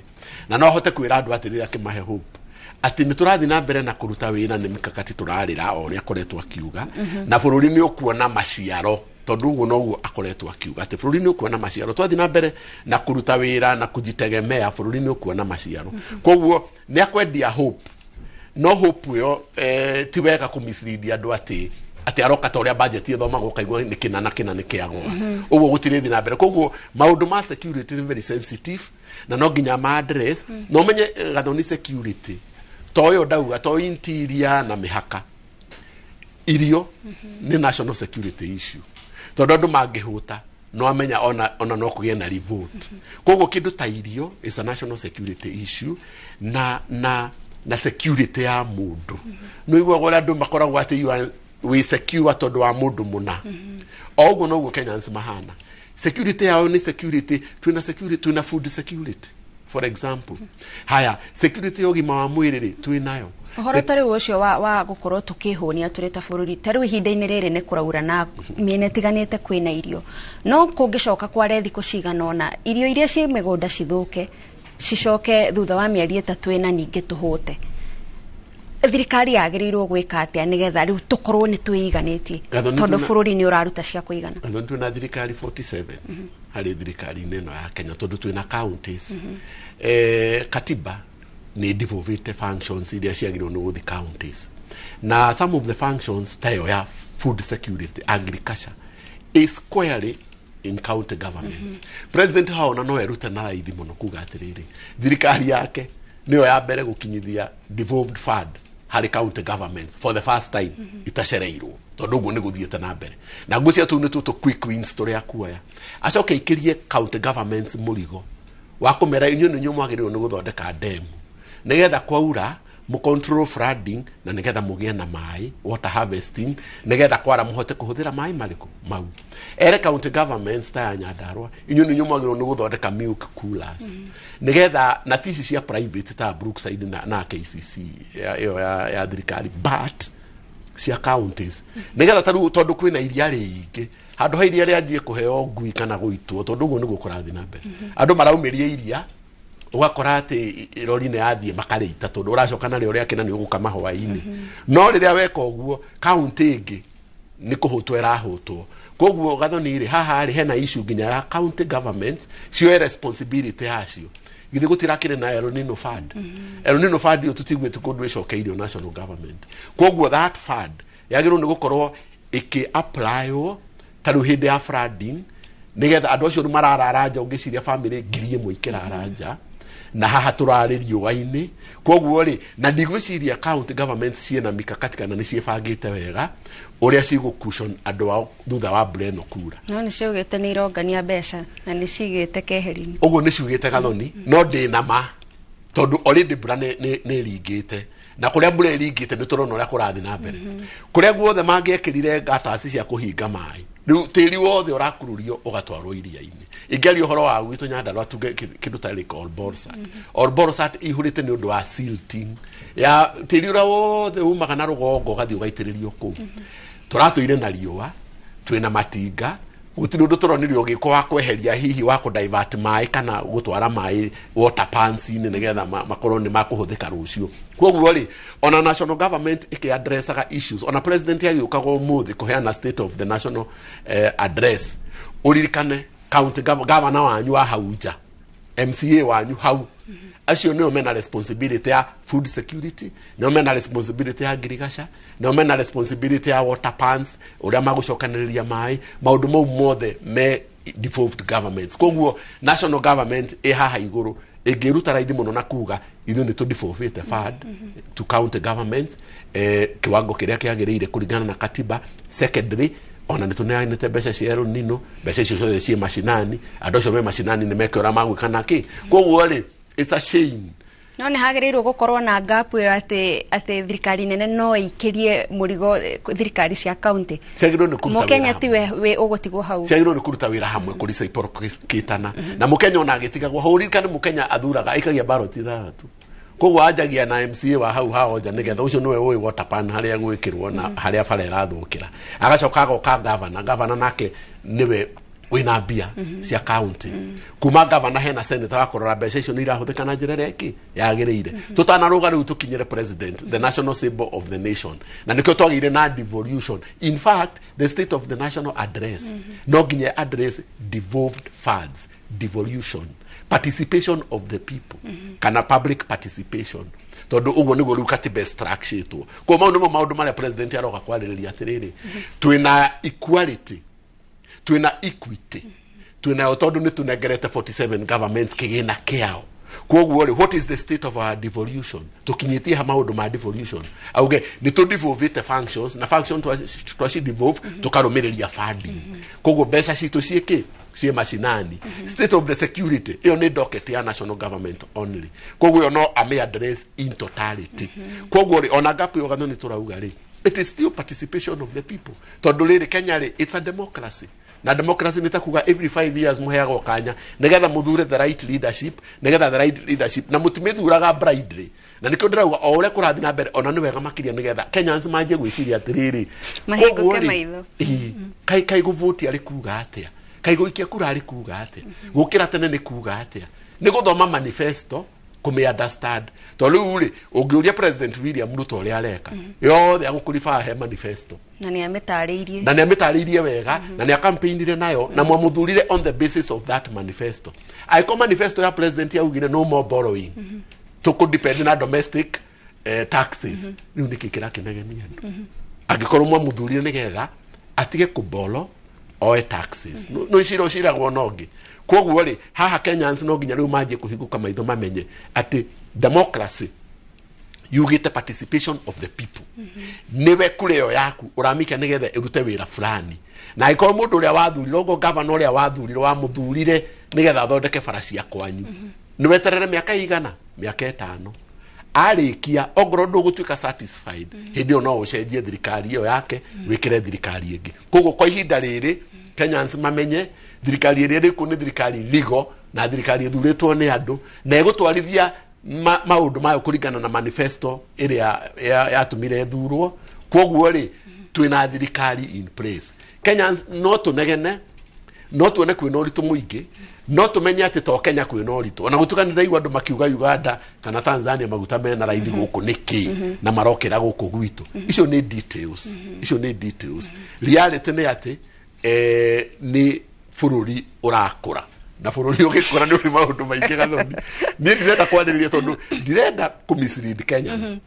na no ahote kwĩra andũ atĩrĩrĩ, akĩmahe hope atĩ nĩ tũrathiĩ na mbere na kũruta wĩra, nĩ mikakati tũrarĩra o ũrĩa akoretwo akiuga, na bũrũri nĩ ũkuona maciaro, tondũ ũguo noguo akoretwo akiuga atĩ bũrũri nĩ ũkuona maciaro twathiĩ na mbere na kũruta wĩra na kujitegemea, bũrũri nĩ ũkuona maciaro. Koguo nĩ akwendia hope, no hope ĩyo, ti wega kũ mislead andũ atĩ aroka ta ũrĩa budget ĩthomagwo ũkaigua nĩ kĩna na kĩna nĩ kĩagũa. Ũguo gũtirĩ thiĩ na mbere. Koguo maũndũ ma security nĩ very sensitive na no nginya ma address. No ũmenye, Gathoni, security to ũyũ ndauga to interior na mĩhaka, irio nĩ national security issue, tondũ andũ mangĩhũta no amenya ona no kũgĩe na revolt. Koguo kĩndũ ta irio is a national security issue na security ya mũndũ. Nĩ ũiguaga ũrĩa andũ makoragwo atĩ you are wĩ secure tondũ wa mũndũ mũna. O ũguo noguo Kenyans mahana, security yao nĩ security. Twĩna security, twĩna food security, for example. Haya, security ya ũgima wa mwĩrĩ rĩ, twĩnayo. Ũhoro ta rĩu ũcio wa gũkorwo tũkĩhũnia tũrĩ ta bũrũri, ta rĩu ihinda-inĩ rĩrĩ nĩ kũraura na mĩena ĩtiganĩte kwĩna irio, no kũngĩcoka kware thikũ cigana ũna irio iria ciĩ mĩgũnda cithũke, cicoke thutha wa mĩeri 3 ĩna ningĩ tũhũte. Thirikari yagĩrĩirwo gwĩka atĩa nĩgetha rĩu tũkorwo nĩ twĩiganĩtie, tondũ bũrũri nĩ ũraruta cia kũigana? Gathoni, twĩna thirikari 47 harĩ thirikari-inĩ ĩno ya Kenya, tondũ twĩna counties. Katiba nĩ devolvĩte functions iria ciagĩrĩirwo nĩ gũthiĩ counties, na some of the functions ta ĩyo ya food security, agriculture is squarely in county governments. President haona no erute na raithi mũno kuga atĩrĩrĩ, thirikari yake nĩyo ya mbere gũkinyithia devolved fund harĩ county governments for the first time itacereirwo, tondũ ũguo nĩ gũthiĩte na mbere na ngwĩciria tũu nĩ tũtũ quick wins tũrĩa kuoya, acoke aikĩrie county governments mũrigo wa kũmera inyuĩ nĩ inyuĩ mwagĩrĩirwo nĩ gũthondeka demu nĩgetha kwaura mu control flooding, na nĩgetha mũgĩe na maĩ, water harvesting, nĩgetha kwara mũhote kũhũthĩra maĩ marĩkũ mau. Ere county governments ta ya Nyandarua, inyuĩ nĩ inyuĩ mwagĩrĩirwo nĩ gũthondeka milk coolers, nĩgetha na ti ici cia private ta Brookside na KCC ĩyo ya thirikari, but cia counties, nĩgetha ta rĩu tondũ kwĩna iria rĩingĩ, handũ ha iria rĩanjie kũheo ngui kana gũitwo, tondũ ũguo nĩguo kũrathiĩ na mbere, andũ maraumĩria iria, ũgakora atĩ rori nĩ yathiĩ makarĩita, tondũ ũracoka narĩo rĩake na nĩ ũgũkama hwaĩ-inĩ. No rĩrĩa weka ũguo, county ĩngĩ nĩ kũhũtwo ĩrahũtwo. Koguo Gathoni rĩ, haha rĩ hena issue nginya ya county governments cioe responsibility yacio. Githĩ gũtirakĩrĩ na El Nino Fund? El Nino Fund ĩyo tũtiguĩte kũndũ ĩcokeirio national government. Koguo that fund yagĩrĩirwo nĩ gũkorwo ĩkĩ applywo ta rĩu hĩndĩ ya flooding, nĩgetha andũ acio mararara nja, ũngĩciria family 1000 ikĩrara nja na haha tũrarĩ riũa-inĩ. Koguo rĩ, na ndigwĩciria county governments ciĩna mikakati kana nĩ ciĩbangĩte wega ũrĩa cigũ cushion andũ ao thutha wa mbura ĩno kura. No nĩ ciaugĩte nĩ irongania mbeca na nĩ cigĩte keheri-inĩ. Ũguo nĩ ciugĩte, Gathoni, no ndĩna ma, tondũ already mbura nĩ ĩringĩte, na kũrĩa mbura ĩringĩte nĩ tũrona ũrĩa kũrathiĩ na mbere. Kũrĩa guothe mangĩekĩrire gatasi cia kũhinga maĩ, rĩu tĩri wothe ũrakururio ũgatwarwo iria-inĩ. Ingĩaria ũhoro wa gwitũ Nyandarua, tuge kĩndũ ta Lake Olbolosat. Olbolosat ihũrĩte nĩ ũndũ wa silting ya tĩri ũrĩa wothe umaga na rũgongo ũgathiĩ ũgaitĩrĩrio kũu. Tũratũire na riũa, twĩna matinga, gũtirĩ ũndũ tũronire ũgĩkwo wa kweheria, hihi wa kũ divert maĩ kana gũtwara maĩ water pans-inĩ nĩgetha makorwo nĩ makũhũthĩka rũciũ. Koguo rĩ, ona national government ĩkĩ addressaga issues, ona president agĩũkaga ũmũthĩ kũheana state of the national address, ũririkane county governor wanyu wa hau nja, MCA wanyu hau, acio nĩo mena responsibility ya food security, nĩo mena responsibility ya ngirigaca, nĩo mena responsibility ya water pans, ũrĩa magũcokanĩrĩria maĩ, maũndũ mau mothe me devolved governments. Koguo national government ĩ haha igũrũ ĩngĩruta raithi mũno na kuga ithuĩ nĩ tũ devolvĩte fund to county governments kiwango kĩrĩa kĩagĩrĩire kũringana na katiba. Secondary, ona nĩ tũneanĩte mbeca cia El Nino, mbeca icio ciothe ciĩ macinani, andũ acio me macinani nĩ meke ũrĩa magwĩka nake. Koguo rĩ, it's a shame. No nĩ hagĩrĩirwo gũkorwo na gap ĩyo atĩ thirikari nene no ĩikĩrie mũrigo thirikari cia county. Ciagĩrĩirwo nĩ kũruta Mũkenya wĩra. Tiwe wĩ ũgũtigwo hau. Ciagĩrĩirwo nĩ kũruta wĩra hamwe kũreciprocatana, na mũkenya ona agĩtigagwo hau. Ũririkane mũkenya athuraga, aikagia ballot ithathatũ, koguo anjagia na MCA wa hau haonja, nĩgetha ũcio nĩwe ũĩ water pan harĩa gwĩkĩrwo na harĩa bara ĩrathũkĩra, agacoka agoka gavana. Gavana nake nĩwe wĩna mbia cia county. Kuma gavana hena senator wa kũrora mbeca icio nĩ irahũthĩka na njĩra ĩrĩa ĩngĩ yagĩrĩire, tũtanarũga rĩu tũkinyĩre president, the national symbol of the nation. Na nĩkĩo twagĩire na devolution. In fact, the state of the national address no nginya address devolved funds, devolution, participation of the people, kana public participation, tondũ ũguo nĩguo rĩu katiba ĩstructuretwo. Koguo mau nĩmo maũndũ marĩa president aroka kwarĩrĩria, atĩrĩrĩ, twĩna equality, twĩna equity, twĩnayo tondũ nĩ tũnengerete 47 governments kĩgĩna kĩao. Koguo rĩ, what is the state of our devolution? Tũkinyĩtie ha maũndũ ma devolution? Auge nĩ tũ devolvĩte functions, na function twaci devolve tũkarũmĩrĩria funding, koguo mbeca citũ ciĩkĩ ciĩ macinani. State of the security, ĩyo nĩ docket ya national government only, koguo ĩyo no ame address in totality. Koguo rĩ, ona gap ĩyo, Gathoni, tũrauga rĩ, it is still participation of the people, tondũ rĩrĩ, Kenya rĩ, it's a democracy, na democracy nĩ ta kuga every 5 years mũheagwo kanya nĩgetha mũthure the right leadership, nĩgetha the right leadership na mũtimĩthuraga blindly. Na nĩkĩo ndĩrauga o ũrĩa kũrathiĩ na mbere, ona nĩ wega makĩria nĩgetha Kenyans manjie gwĩciria atĩrĩrĩ, Mahingũke koguo rĩ, maitho. Ĩĩ, kai gũvoti arĩ kuga atĩa? Kai gũikia kura arĩ kuga atĩa? Gũkĩra tene nĩ kuga atĩa? Nĩ gũthoma manifesto. kũmĩ understand. Tondũ rĩu rĩ, ũngĩũria President William Ruto ũrĩa areka yothe, agũkũribaa he manifesto. Na nĩ amĩtarĩirie. Na nĩ amĩtarĩirie wega, na nĩ acampaignire nayo, na mwamũthurire on the basis of that manifesto. Angĩkorwo manifesto ya president yaugire no more borrowing, tũkũ na domestic taxes, rĩu nĩkĩ kĩrakĩnegenia andũ? Angĩkorwo mwamũthurire nĩgetha atige kũbolo oe taxes, no icira ũciragwo na ũngĩ. Koguo rĩ, haha Kenyans no nginya rĩu manjie kũhingũka maitho, mamenye atĩ democracy yugĩte participation of the people. Niwe kura ĩyo yaku ũramĩikia nĩgetha ĩrute wĩra fulani, na angĩkorwo mũndũ ũrĩa wathurirwo, ngo gavana ũrĩa wathurirwo, wamũthurire nĩgetha athondeke bara cia kwanyu, nĩ weterere mĩaka igana, mĩaka 5 arĩkia, ongorwo ndũgũtuĩka satisfied, hĩndĩ ĩyo no ũcenjie thirikari ĩyo yake, wĩkĩre thirikari ĩngĩ. Koguo kwa ihinda rĩrĩ Kenyans mamenye thirikari ĩrĩa ĩrĩkuo nĩ thirikari legal, na thirikari ĩthurĩtwo nĩ andũ, na ĩgũtwarithia maũndũ mayo kũringana na manifesto ĩrĩa yatũmire ĩthurwo. Koguo rĩ, twĩna thirikari in place. Kenyans no tũnegene, no tuone kwĩna ũritũ mũingĩ, no tũmenye atĩ to Kenya kwĩna ũritũ. Ona gũtuĩka nĩ ndaigua andũ makiuga Uganda kana Tanzania maguta mena raithi gũkũ nĩkĩ na marokĩra gũkũ gwitũ, icio nĩ details, icio nĩ details. Reality nĩ atĩ nĩ bũrũri ũrakũra, na bũrũri ũgĩkũra nĩ ũrĩ maũndũ maingĩ. Gathoni, niĩ ndirenda kwarĩrĩria tondũ ndirenda kũ mislead Kenyans,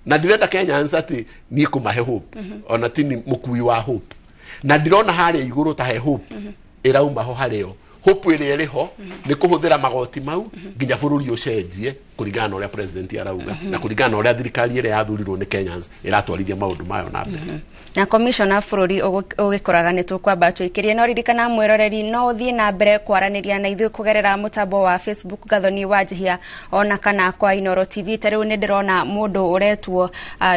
na ndirenda Kenyans atĩ niĩ kũmahe hope, ona ti ni mũkui wa hope, na ndirona harĩa igũrũ ta he hope ĩrauma ho. Harĩo hope ĩrĩa ĩrĩ ho nĩ kũhũthĩra magoti mau nginya bũrũri ũcenjie kũringana na ũrĩa president arauga, na kũringana na ũrĩa thirikari ĩrĩa yathurirwo nĩ Kenyans ĩratwarithia maũndũ mayo na mbere. Na commissioner, bũrũri ũgĩkũraga nĩ tũkwamba tũikĩrie, no ririkana mwĩroreri no ũthiĩ na mbere kwaranĩria na ithuĩ kũgerera mũtambo wa Facebook Gathoni Wanjihia, ona kana kwa Inoro TV. Ta rĩu nĩ ndĩrona mũndũ ũretwo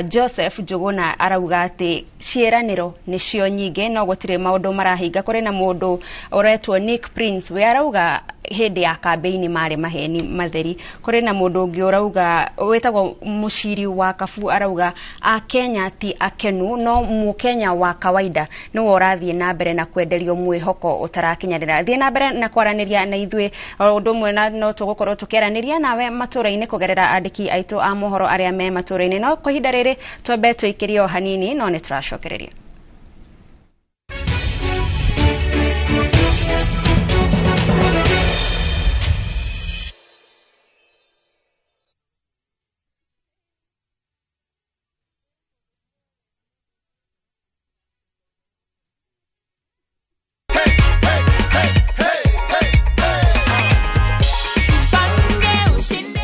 Joseph Njũgũna arauga atĩ ciĩranĩro nĩcio nyingĩ no gũtirĩ maũndũ marahinga. Kũrĩ na mũndũ ũretwo Nick Prince we arauga hĩndĩ ya kambĩini marĩ maheni matheri. Kũrĩ na mũndũ ũngĩ ũrauga wĩtagwo Mũciri wa Kabu, arauga Akenya ti akenu, no mũkenya wa kawaida nĩwe ũrathiĩ na mbere na kwenderio mwĩhoko ũtarakinyanĩra. Thiĩ na mbere na kwaranĩria na ithuĩ, o ũndũ ũmwe na no tũgũkorwo tũkĩaranĩria nawe matũra-inĩ kũgerera andĩki aitũ a mohoro arĩa me matũra-inĩ. No kwa ihinda rĩrĩ twambe tũikĩrie o hanini, no nĩ tũracokereria.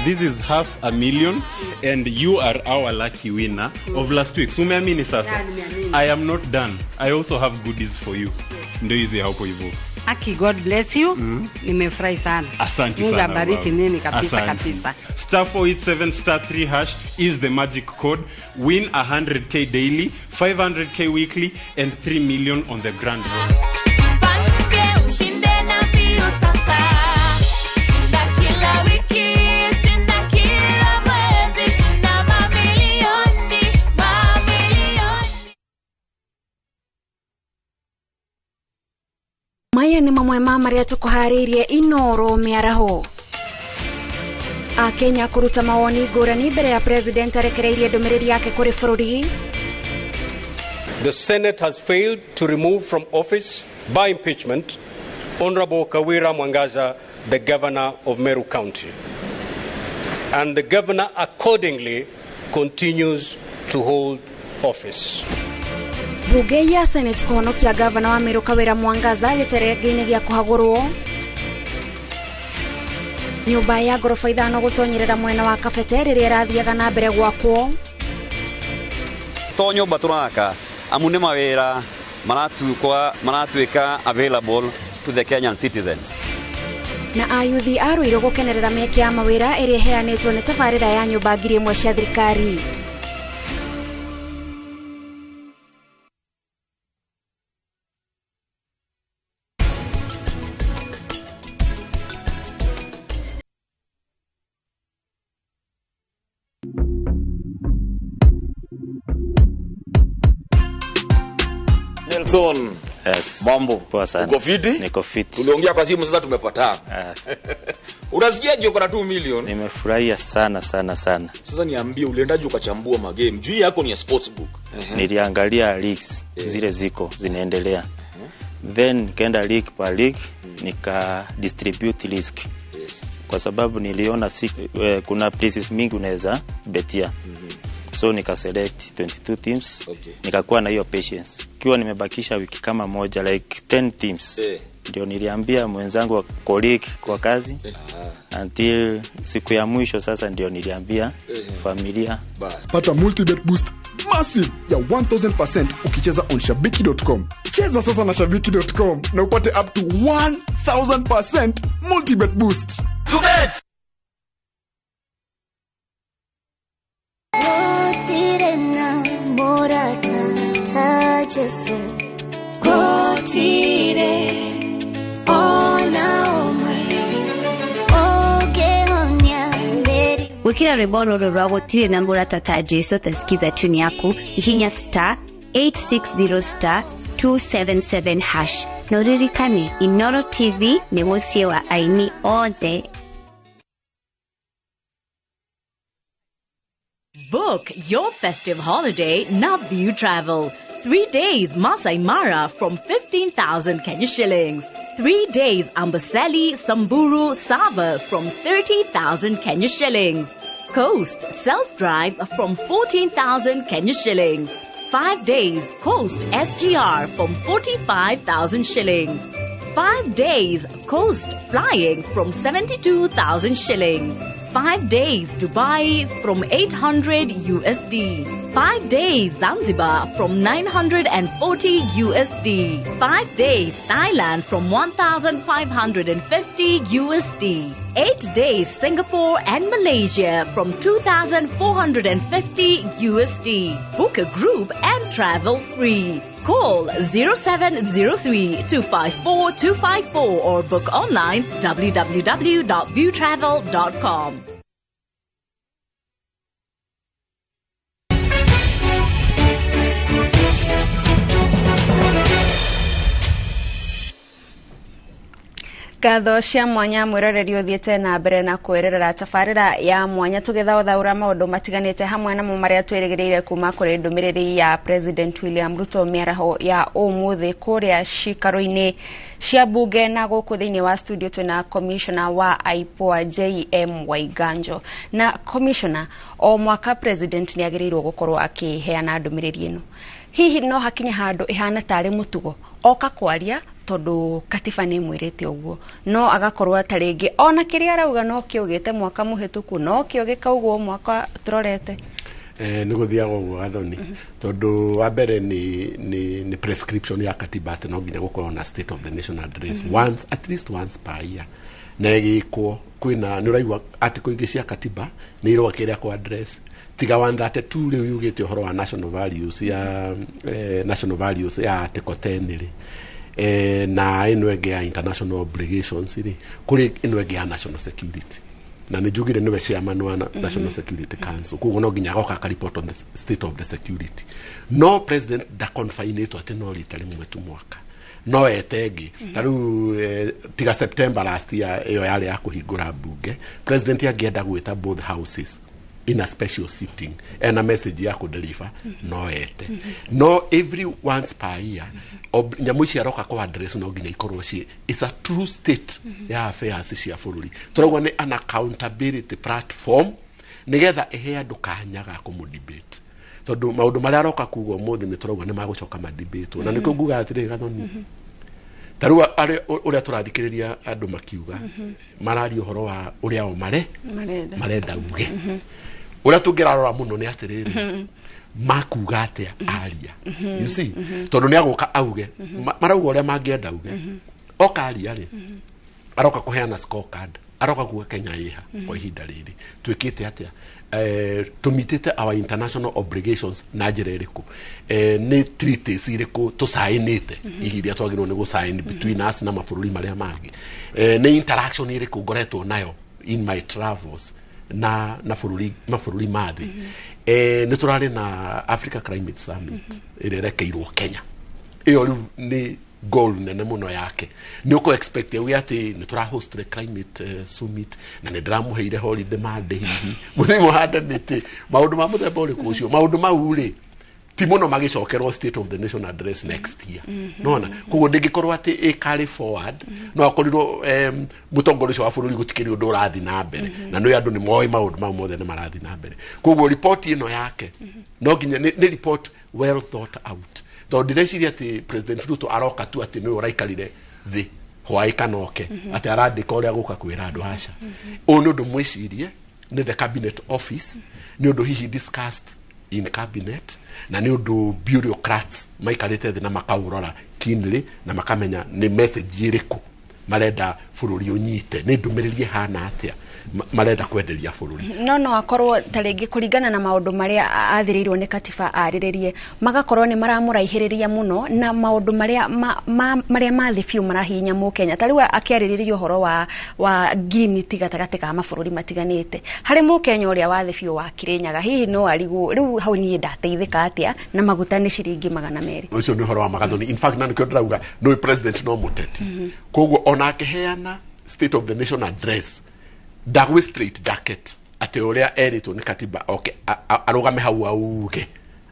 This is 500,000 and you are our lucky winner of last week. So umeamini sasa? Yeah, nimeamini. I am not done. I also have goodies for you. Ndio hizi hapo hivyo. Aki, God bless you. Nimefurahi sana. Asante Mungu sana. abariki Mama. nini kabisa. Asante. Kabisa. Star 487 star 3 hash is the magic code. Win 100K daily, 500K weekly and 3 million on the grand draw. Jipange ushinde na mbio sasa. Shinda kila wiki, shinda kila mwezi, shinda mamilioni, mamilioni. Maya nĩ mamwe ma marĩa tũkũharĩirie Inoro mĩaraho. Akenya kũruta mawoni ngũrani mbere ya president arekereirie ndũmĩrĩri yake kũrĩ bũrũri. The Senate has failed to remove from office by impeachment Honorable Kawira Mwangaza, the governor of Meru County. And the governor accordingly continues to hold office. Bunge ya Senate kũhonokia gavana wa Meru Kawira Mwangaza gĩterenge-inĩ gĩa kũhagũrwo. Nyũmba ya ngoroba 5 gũtonyerera mwena wa Kabete rĩrĩa ĩrathiaga na mbere gwakwo. To nyũmba tũraka, amu nĩ mawĩra maratuĩka available to the Kenyan citizens. Na ayuthi a Ruiru gũkenerera mĩeke ya mawĩra ĩrĩa ĩheanĩtwo nĩ tabarĩra ya nyũmba 1000 cia thirikari. Nelson. Yes. Mambo. Poa sana. Uko fiti? Niko fiti. Tuliongea kwa simu, sasa tumepatana. Unasikiaje uko na 2 million? Nimefurahia sana sana sana. Sasa niambie, uliendaje ukachambua magame? Juu hii yako ni ya sportsbook. Niliangalia leagues zile ziko zinaendelea, then nikaenda league per league, nika distribute risk kwa sababu niliona kuna places mingi unaweza betia, so nika select 22 teams. Nikakuwa na hiyo patience kiwa nimebakisha wiki kama moja, like 10 teams, ndio niliambia mwenzangu wa colleague kwa kazi until siku ya mwisho. Sasa ndio niliambia familia. Pata multibet boost massive ya 1000% ukicheza on shabiki.com. Cheza sasa na shabiki.com na upate up to 1000% multibet boost. Gotire na morata ta Jesu Gotire ona omwe ogehonia mberi. Gwikira rwimbo rũrũ rwa gũtirĩ na mũrata ta Jesu tasikiza tune yaku hihinya star 860 star 277 hash na ũririkane Inoro TV nĩ mũciĩ wa aini othe. Book your festive holiday Naview Travel. 3 days Masai Mara from 15,000 Kenya shillings. 3 days Amboseli, Samburu, Sava from 30,000 Kenya shillings. Coast self-drive from 14,000 Kenya shillings. 5 days Coast SGR from 45,000 shillings. 5 days Coast flying from 72,000 shillings. 5 days Dubai from 800 USD. 5 days Zanzibar from 940 USD. 5 days Thailand from 1,550 USD. 8 days Singapore and Malaysia from 2,450 USD. Book a group and travel free. Call 0703 254 254 or book online www.viewtravel.com. Ngatho cia mwanya mwiroreri uthiete na mbere na kwirorera tabarĩra ya mwanya tũgĩthaũthaũra maũndũ matiganĩte hamwe namo marĩa twĩrĩgĩrĩire kuma kũrĩ ndũmĩrĩri ya President William Ruto mĩaraho ya ũmũthĩ kũrĩa cikaro-inĩ cia bunge. Na gũkũ thĩinĩ wa studio twĩna commissioner wa IPOA JM Waiganjo. Na commissioner, o mwaka president nĩ agĩrĩirwo gũkorwo akĩheana ndũmĩrĩri ĩno, hihi no hakinye handũ ĩhana tarĩ mũtugo oka kwaria tondu katiba nĩ ĩmwĩrĩte ũguo, no agakorwo ta rĩngĩ ona kĩrĩa arauga no kĩugĩte mwaka mũhĩtũku no kĩo gĩkaugwo mwaka tũrorete? Nĩ gũthiaga ũguo, Gathoni, tondũ wa mbere nĩ prescription ya katiba atĩ no nginya gũkorwo na state of the nation address once, at least once per year, na ĩgĩkwo kwĩna nĩ ũraigua article ingĩ cia katiba nĩ iroa kĩrĩa kwa address tiga 132 rĩu yugĩte ũhoro wa national values ya national values ya article 10 rĩ, na ĩno ĩngĩ ya international obligations rĩ, kũrĩ ĩno ĩngĩ ya national security, na nĩ njugire nĩwe chairman wa National Security Council, koguo no nginya agoka aka report on the state of the security. No president ndaconfinĩtwo atĩ no rita rĩmwe tu mwaka, no ete ĩngĩ. Ta rĩu tiga September last year ĩyo yarĩ ya kũhingũra mbunge, president angĩenda gwĩta both houses in a special sitting ena message ya kũdeliver, no ete. No every once per year nyamũ ici aroka kwa address no nginya ikorwo ciĩ it's a true state ya affairs cia bũrũri. Tũrauga nĩ an accountability platform nĩgetha ĩhe andũ kanya ga kũmũ-debate, tondũ maũndũ marĩa aroka kuga ũmũthĩ nĩ tũrauga nĩ magũcoka madebate. Na nĩkĩo ngugaga atĩrĩrĩ, Gathoni, ta rĩu ũrĩa tũrathikĩrĩria andũ makiuga, mararia ũhoro wa ũrĩa o marenda marenda uge. Ũrĩa tũngĩrarora mũno nĩ atĩrĩrĩ, makuga atĩa aria, you see, tondũ nĩ agũka auge marauga ũrĩa mangĩenda auge. Oka aria rĩ, aroka kũheana scorecard, aroka kuga Kenya ĩha kwa ihinda rĩrĩ, twĩkĩte atĩa, tũmitĩte our international obligations na njĩra ĩrĩkũ, nĩ treaties irĩkũ tũcainĩte hihi iria twagĩrĩirwo nĩ gũsign between us na mabũrũri marĩa mangĩ, nĩ interaction ĩrĩkũ ngoretwo nayo in my travels na bũrũri mabũrũri ma thĩ, nĩ tũrarĩ na Africa Climate Summit ĩrĩa ĩrekeirwo Kenya, ĩyo rĩu nĩ Goal nene muno yake nĩ ũkũ expect auge atĩ nĩ tũra host the climate summit na nĩ ndĩramũheire holiday mande hihi mũthĩ mũhande mĩtĩ maũndũ ma mũthemba ũrĩkũ ũcio maũndũ mau rĩ ti mũno magĩcokerwo State of the Nation Address next year. Nona koguo ndĩngĩkorwo atĩ ĩ carry forward no akorirwo mũtongoria ũcio wa bũrũri gũtikĩrĩ ũndũ ũrathiĩ na mbere na nĩ andũ nĩ moĩ maũndũ mau mothe nĩ marathiĩ na mbere. Koguo report ĩno yake no nginya nĩ report well thought out, tondũ ndĩreciria atĩ President Ruto aroka tu atĩ nĩwe ũraikarire thĩ hwaĩ kana oke atĩ arandĩka ũrĩa gũka kwĩra andũ. Aca, ũyũ nĩ ũndũ mwĩcirie nĩ the cabinet office, nĩ ũndũ hihi discussed in cabinet, na nĩ ũndũ bureaucrats maikarĩte thĩ na makaũrora keenly na makamenya nĩ message ĩrĩkũ marenda bũrũri ũnyite, nĩ ndũmĩrĩri ĩhana atĩa marenda kwenderia bũrũri. No akorwo ta rĩngĩ kũringana na maũndũ marĩa athĩrĩirwo nĩ katiba arĩrĩrie, magakorwo nĩ maramũraihĩrĩria mũno na maũndũ marĩa marĩa mathĩ biũ marahinya mũkenya. Ta rĩu akĩarĩrĩria ũhoro wa ngirimiti gatagatĩ ka mabũrũri matiganĩte, harĩ mũkenya ũrĩa wathĩ biũ wa Kĩrĩnyaga hihi no arigwo rĩu hau niĩ ndateithĩka atĩa na maguta nĩ ciringi 200? Ũcio nĩ ũhoro wa magathoni. In fact, na nĩkĩo ndĩrauga nĩ president no mũteti, koguo ona akĩheana State of the Nation Address ndagwĩ straight jacket atĩ ũrĩa erĩtwo nĩ katiba oke arũgame hau auge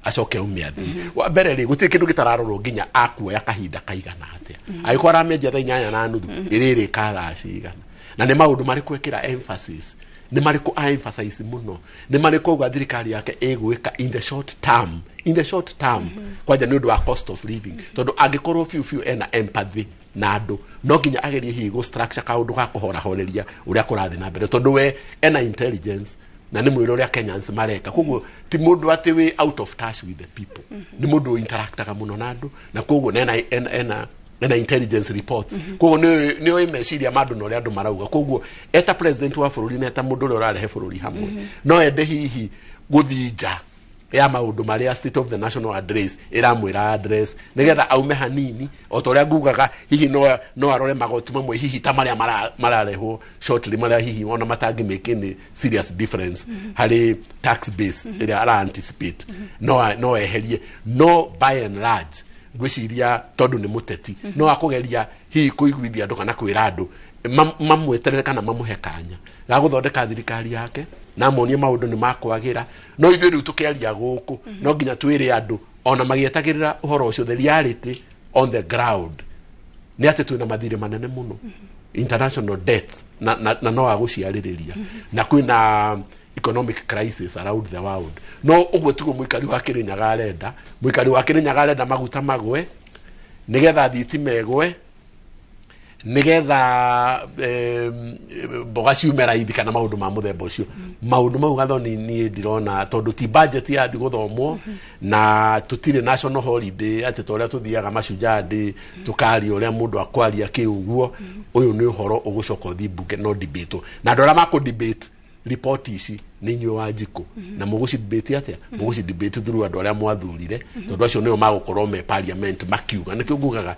acoke aume athiĩ. Wa mbere rĩ, gũtirĩ kĩndũ gĩtararorwo nginya akuoya kahinda kaigana atĩa, angĩkorwo aramĩanjia thaa 8:30 ĩrĩrĩka thaa cigana, na nĩ maũndũ marĩkũ ekĩra emphasis, nĩ marĩkũ a emphasize mũno, nĩ marĩkũ auga thirikari yake ĩgwĩka in the short term, in the short term kwanja nĩ ũndũ wa cost of living. Tondũ angĩkorwo biũ biũ ena empathy na andũ, no nginya agerie hihi gũ structure kaũndũ ga kũhorahoreria ũrĩa kũrathiĩ na mbere, tondũ we ena intelligence na nĩ mwĩra ũrĩa Kenyans mareka. Koguo ti mũndũ atĩ wĩ out of touch with the people, nĩ mũndũ interactaga mũno na andũ, na koguo na ena intelligence reports, koguo nĩ oĩ meciria ma andũ na ũrĩa andũ marauga. Koguo eta president wa bũrũri na eta mũndũ ũrĩa ũrarehe bũrũri hamwe, no ende hihi gũthiĩ nja ya maũndũ marĩa State of the National Address ĩramwĩra address nĩgetha aume hanini. O ta ũrĩa ngugaga, hihi no arore magoti mamwe hihi ta marĩa mararehwo shortly, marĩa hihi ona matangĩ make any serious difference harĩ tax base ĩrĩa ara anticipate, no eherie. No by and large ngwĩciria tondũ nĩ mũteti, no akũgeria hihi kũiguithia andũ kana kwĩra andũ mamweterere kana mamũhe kanya ga gũthondeka thirikari yake na monie maũndũ nĩ makwagĩra. No ithuĩ rĩu tũkĩaria gũkũ no nginya twĩre andũ ona magĩetagĩrĩra ũhoro ũcio, the reality on the ground nĩ atĩ twĩna mathirĩ manene mũno, international debts, na no agũciarĩrĩria, na kwĩna economic crisis around the world. No ũguo tiguo mũikari wa Kĩrĩnyaga arenda. Mũikari wa Kĩrĩnyaga arenda maguta magwe nĩgetha thitima ĩgwe, nĩgetha mboga ciume raithi kana maũndũ ma mũthemba ũcio. Maũndũ mau, Gathoni, niĩ ndirona tondũ ti budget yathi gũthomwo na tũtirĩ national holiday atĩ ta ũrĩa tũthiaga Mashujaa Day tũkaria ũrĩa mũndũ akwaria kĩ ũguo. Ũyũ nĩ ũhoro ũgũcoka ũthiĩ mbunge no debate, na andũ arĩa makũ debate report ici nĩ inyuĩ wa njikũ. Na mũgũci debate atĩa? Mũgũci debate through andũ arĩa mwathurire, tondũ acio nĩo magũkorwo me parliament makiuga. Nĩkĩo ngugaga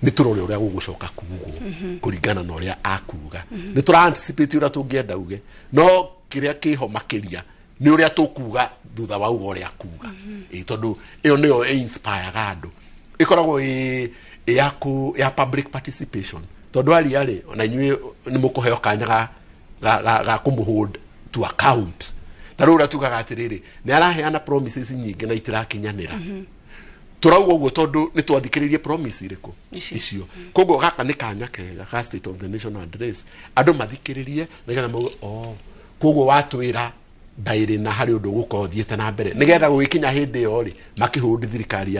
nĩ tũrore ũrĩa gũgũcoka kugwo kũringana na ũrĩa akuga. Nĩ tũra anticipate ũrĩa tũngĩenda uge, no kĩrĩa kĩho makĩria nĩ ũrĩa tũkuga thutha wa uga ũrĩa kuga. Ĩ tondũ ĩyo nĩyo ĩ inspireaga andũ, ĩkoragwo ĩ ya public participation, tondũ aria rĩ, ona inyuĩ nĩ mũkũheo kanya ga kũmũhold to account. Ta rĩu ũrĩa tugaga atĩrĩrĩ, nĩ araheana promises nyingĩ na itirakinyanĩra. Tũrauga ũguo tondũ nĩ twathikĩrĩirie promise irĩkũ icio. Koguo gaka nĩ kanya kega ga State of the Nation Address andũ mathikĩrĩrie nĩgetha mauge, oh, koguo watwĩra ndairĩ na harĩ ũndũ ũgũkorwo ũthiĩte na mbere, nĩgetha gũgĩkinya hĩndĩ ĩyo rĩ, makĩhold thirikari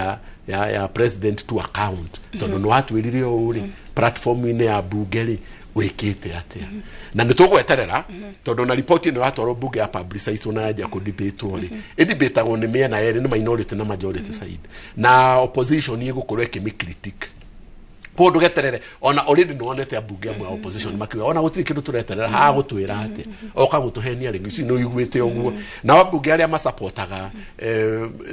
ya president to account, tondũ nĩ watwĩrire ũũ rĩ platform-inĩ ya bunge rĩ, wĩkĩte atĩa? Na nĩ tũgweterera tondũ na riboti ĩno yatwarwo bunge ya publicize na yanjia kũdebatwo rĩ, ĩdebatagwo nĩ mĩena yerĩ, nĩ minority na majority side, na opposition ĩgũkorwo ĩkĩmĩ critique. Koguo ndũgeterere, ona already nĩ wonete ambunge amwe a opposition makiuga ona gũtirĩ kĩndũ tũreterera haha, gũtwĩra atĩa, oka gũtũhenia rĩngĩ. Ici nĩ ũiguĩte ũguo. Nao ambunge arĩa masapotaga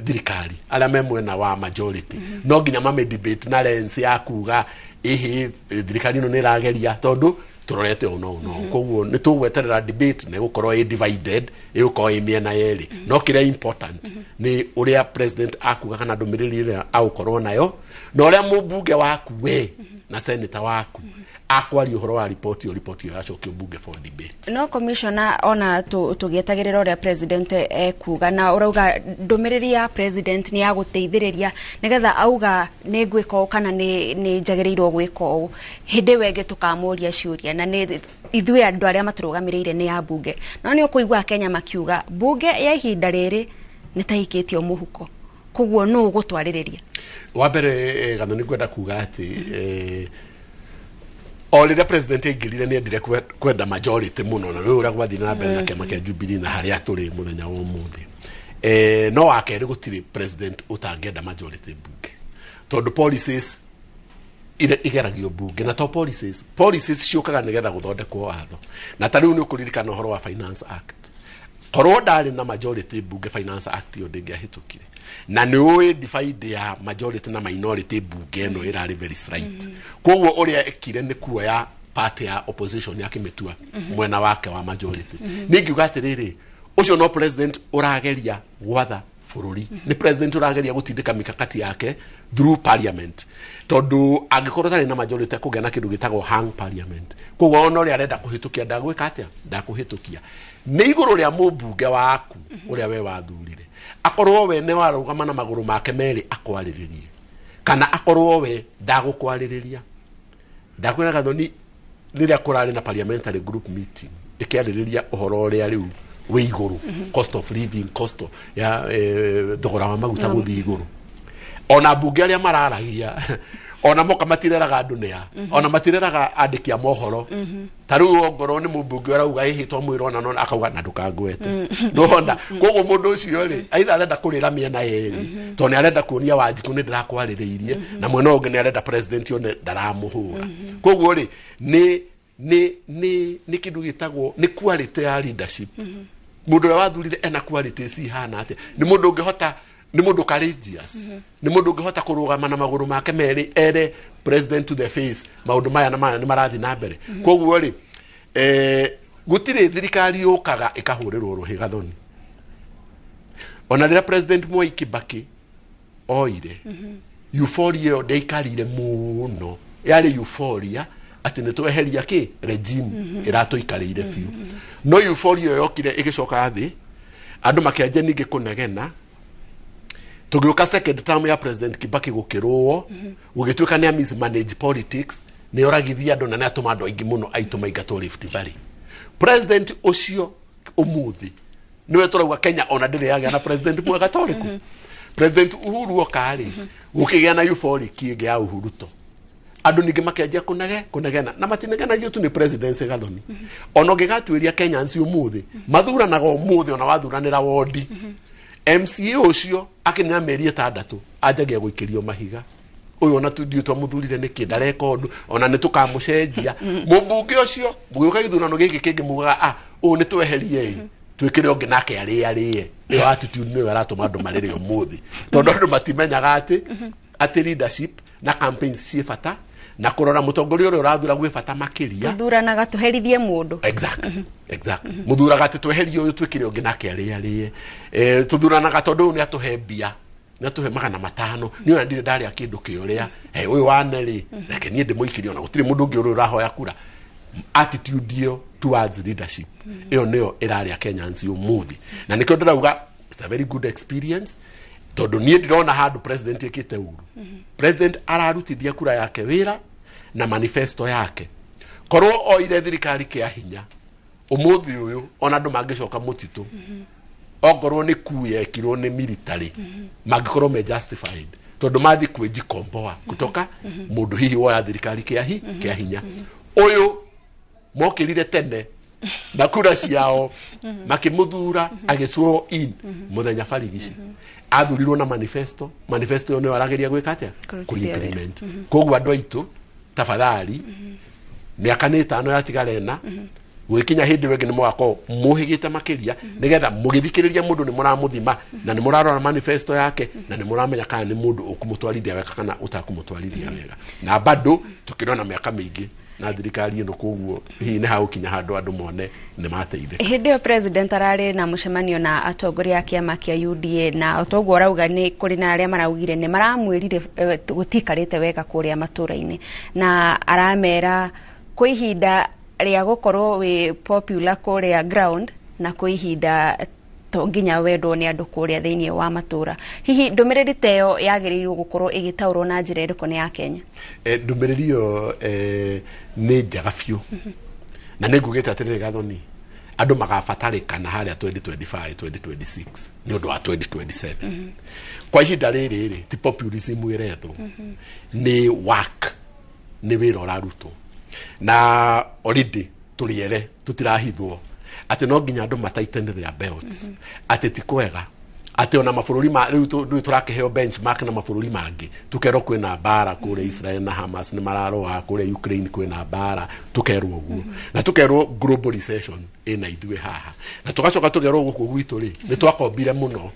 thirikari, arĩa me mwena wa majority, no nginya mame debate na lens ya kuga ĩhĩ thirikari ĩno nĩ ĩrageria tondũ Tũrorete ũũ no no. Koguo nĩ tũgweterera debate na ĩgũkorwo ĩ divided, ĩgũkorwo ĩ mĩena yerĩ, no kĩrĩa important nĩ ũrĩa president akuga kana ndũmĩrĩri ĩrĩa agũkorwo nayo na ũrĩa mũmbunge waku we na senator waku akwaria ũhoro wa riboti ĩyo, riboti ĩyo yacokio bunge for debate. No commissioner, ona tũgĩetagĩrĩra ũrĩa president ekuga na ũrauga ndũmĩrĩri ya president nĩ ya gũteithĩrĩria nĩgetha auga nĩ ngwĩka ũũ kana nĩ njagĩrĩirwo gwĩka ũũ, hĩndĩ ĩyo ĩngĩ tũkamũria ciũria na nĩ ithuĩ andũ arĩa matũrũgamĩrĩire nĩ ya bunge. No nĩ ũkũigua Kenya makiuga bunge ya ihinda rĩrĩ nĩ ta ĩikĩtio mũhuko, koguo nũ ũgũtwarĩrĩria? Wa mbere, Gathoni, ngwenda kuga atĩ o rĩrĩa president aingĩrire nĩ endire kwenda majority mũno, na rĩu ũrĩa gwathire na mbere na kĩama kĩa Jubilee na harĩa tũrĩ mũthenya wa ũmũthĩ. No wa kerĩ, gũtirĩ president ũtangĩenda majority bunge, tondũ policies igeragio bunge, na to policies ciũkaga nĩgetha gũthondekwo watho. Na ta rĩu nĩ ũkũririkana ũhoro wa Finance Act, korwo ndarĩ na majority bunge, Finance Act ĩyo ndĩngĩahĩtũkire. Na nĩ ũĩ divide ya majority na minority bunge ĩno ĩrarĩ very slight. Koguo ũrĩa ekire nĩ kuoya party ya opposition akĩmĩtua mwena wake wa majority. Nĩ ngiuga atĩrĩrĩ, ũcio no president ũrageria gwatha bũrũri, nĩ president ũrageria gũtindĩka mikakati yake through parliament, tondũ angĩkorwo tarĩ na majority kũgĩa na kĩndũ gĩtagwo hang parliament. Koguo ona ũrĩa arenda kũhĩtũkia ndagwĩka atĩa, ndakũhĩtũkia. Nĩ igũrũ rĩa mũmbunge waku ũrĩa we wathurire, akorwo we nĩ warũgama na magũrũ make merĩ akwarĩrĩrie, kana akorwo we ndagũkwarĩrĩria. Ndakwĩra Gathoni, rĩrĩa kũrarĩ na parliamentary group meeting ĩkĩarĩrĩria ũhoro ũrĩa rĩu wĩ igũrũ, cost of living, cost ya thogora wa maguta gũthiĩ igũrũ, ona mbunge arĩa mararagia ona moka matireraga andũ nĩa, ona matireraga andĩki a mohoro. Ta rĩu ongorwo nĩ mũmbunge ũrauga ĩhĩ twamwĩra ona nona akauga na ndũkangwete nona. Koguo mũndũ ũcio rĩ, aitha arenda kũrĩra mĩena yerĩ, tondũ nĩ arenda kuonia Wanjikũ nĩ ndĩrakwarĩrĩirie, na mwena ũngĩ nĩ arenda president one ndaramũhũra. Koguo rĩ, nĩ kĩndũ gĩtagwo nĩ quality ya leadership. Mũndũ ũrĩa wathurire ena quality cihana atĩa? Nĩ mũndũ ũngĩhota, nĩ mũndũ courageous, nĩ mũndũ ũngĩhota kũrũgama na magũrũ make merĩ ere president to the face maũndũ maya na maya nĩ marathiĩ na mbere. Koguo rĩ, gũtirĩ thirikari yũkaga ĩkahũrĩrwo rũhĩ, Gathoni. Ona rĩrĩa President Mwai Kibaki oire, euphoria ĩyo ndĩaikarire mũno. Yarĩ euphoria atĩ nĩ tweheria kĩ regime ĩratũikarĩire biũ, no euphoria ĩyo yokire ĩgĩcoka thĩ, andũ makĩanjia ningĩ kũnegena. Tũgĩũka second term ya President Kibaki, gũkĩrũo, gũgĩtuĩka nĩ a mismanage politics, nĩ oragithia andũ na nĩ atũma andũ aingĩ mũno aitũ maingatwo Rift Valley. President ũcio ũmũthĩ nĩwe tũrauga Kenya ona ndĩrĩ yagĩa na president mwega ta ũrĩkũ. President Uhuru oka rĩ, gũkĩgĩa na euphoric ĩngĩ ya Uhuruto, andũ ningĩ makĩanjia kũnegena, na matinegenagio tu nĩ presidency, Gathoni. Ona ũngĩgatuĩria Kenyans ũmũthĩ mathuranaga ũmũthĩ, ona wathuranĩra wondi MCA ũcio akinina mĩeri 6 anjagia gũikĩrio mahiga, ũyũ ona ndiũ twamũthurire nĩkĩ, ndareka ũndũ, ona nĩ tũkamũcenjia. Mũmbunge ũcio mũgĩũka gĩthurano gĩkĩ kĩngĩ mugaga, ah, ũyũ nĩ tweherie ĩ, twĩkĩre ũngĩ nake arĩe arĩe. Ĩyo attitude nĩyo ĩratũma andũ marĩre ũmũthĩ, tondũ andũ matimenyaga atĩ leadership na campaigns ciĩ bata, na kũrora mũtongoria ũrĩa ũrathura gwĩ bata makĩria. Tũthuranaga tũherithie mũndũ. Exactly. Mũthuraga atĩ tweherie ũyũ twĩkĩre ũngĩ nake arĩe arĩe. Tũthuranaga tondũ ũyũ nĩ atũhe mbia, nĩ atũhe 500, niĩ ona ndirĩ ndarĩa kĩndũ kĩũrĩa he ũyũ wane rĩ, reke niĩ ndĩmũikĩrie, ona gũtirĩ mũndũ ũngĩ ũrĩa ũrahoya kura. Attitude ĩyo towards leadership ĩyo nĩyo ĩrarĩa Kenyans ũmũthĩ, na nĩkĩo ndĩrauga it's a very good experience, tondũ niĩ ndirona handũ president ĩkĩte ũru. President ararutithia kura yake wĩra na manifesto yake. Korwo oire thirikari kĩa hinya ũmũthĩ ũyũ, ona andũ mangĩcoka mũtitũ, ongorwo nĩ ku yekirwo nĩ military, mangĩkorwo me justified, tondũ mathi kwĩjikomboa kutoka mũndũ hihi woya thirikari kĩa hinya. Ũyũ mokĩrire tene na kura ciao makĩmũthura, agĩcwo in mũthenya barigici. Athurirwo na manifesto, manifesto ĩyo nĩyo arageria gwĩka atĩa? Kũrutithia wĩra. Kũ-implement. Koguo andũ aitũ, tafadhali, mĩaka nĩ 5 yatigara ĩna, gwĩkinya hĩndĩ ĩyo ĩngĩ nĩ mũgakorwo mũhĩgĩte makĩria, nĩgetha mũgĩthikĩrĩria mũndũ nĩ mũramũthima na nĩ mũrarora manifesto yake na nĩ mũramenya kana nĩ mũndũ ũkũmũtwarithia wega kana ũtakũmũtwarithia wega. Na bado tũkĩrona mĩaka mĩingĩ. Na thirikari ĩno koguo hihi nĩ hagũkinya handũ andũ mone nĩ mateithĩka. Hĩndĩ ĩyo president ararĩ na mũcemanio na atongoria a kĩama kĩa UDA, na o toguo arauga nĩ kũrĩ na arĩa maraugire nĩ maramwĩrire gũtikarĩte wega kũrĩa matũra-inĩ, na aramera kwĩ ihinda rĩa gũkorwo wĩ popular kũrĩa ground na kwĩ ihinda to nginya wendwo nĩ andũ kũrĩa thĩinĩ wa matũra. Hihi ndũmĩrĩri ta ĩyo yagĩrĩirwo gũkorwo ĩgĩtaũrwo na njĩra ĩrĩkũ nĩ ya Kenya? Ndũmĩrĩri ĩyo nĩ njega biũ, na nĩ ngugĩte atĩrĩrĩ Gathoni, andũ magabatarĩkana harĩa 2025 2026 nĩ ũndũ wa 2027. Kwa ihinda rĩrĩ rĩ, ti populism ĩrethwo, nĩ work, nĩ wĩra ũrarutwo, na already tũrĩ ere tũtirahithwo atĩ no nginya andũ matighten their belts, atĩ ti kwega atĩ ona mabũrũri ma rĩu rĩu tũrakĩheo benchmark na mabũrũri mangĩ, tũkerwo kwĩna mbara kũrĩa Israel na Hamas nĩ mararoa, kũrĩa Ukraine kwĩna mbara, tũkerwo ũguo, na tũkerwo global recession ĩna ithuĩ haha, na tũgacoka tũkerwo gũkũ gwitũ rĩ nĩ twakombire mũno,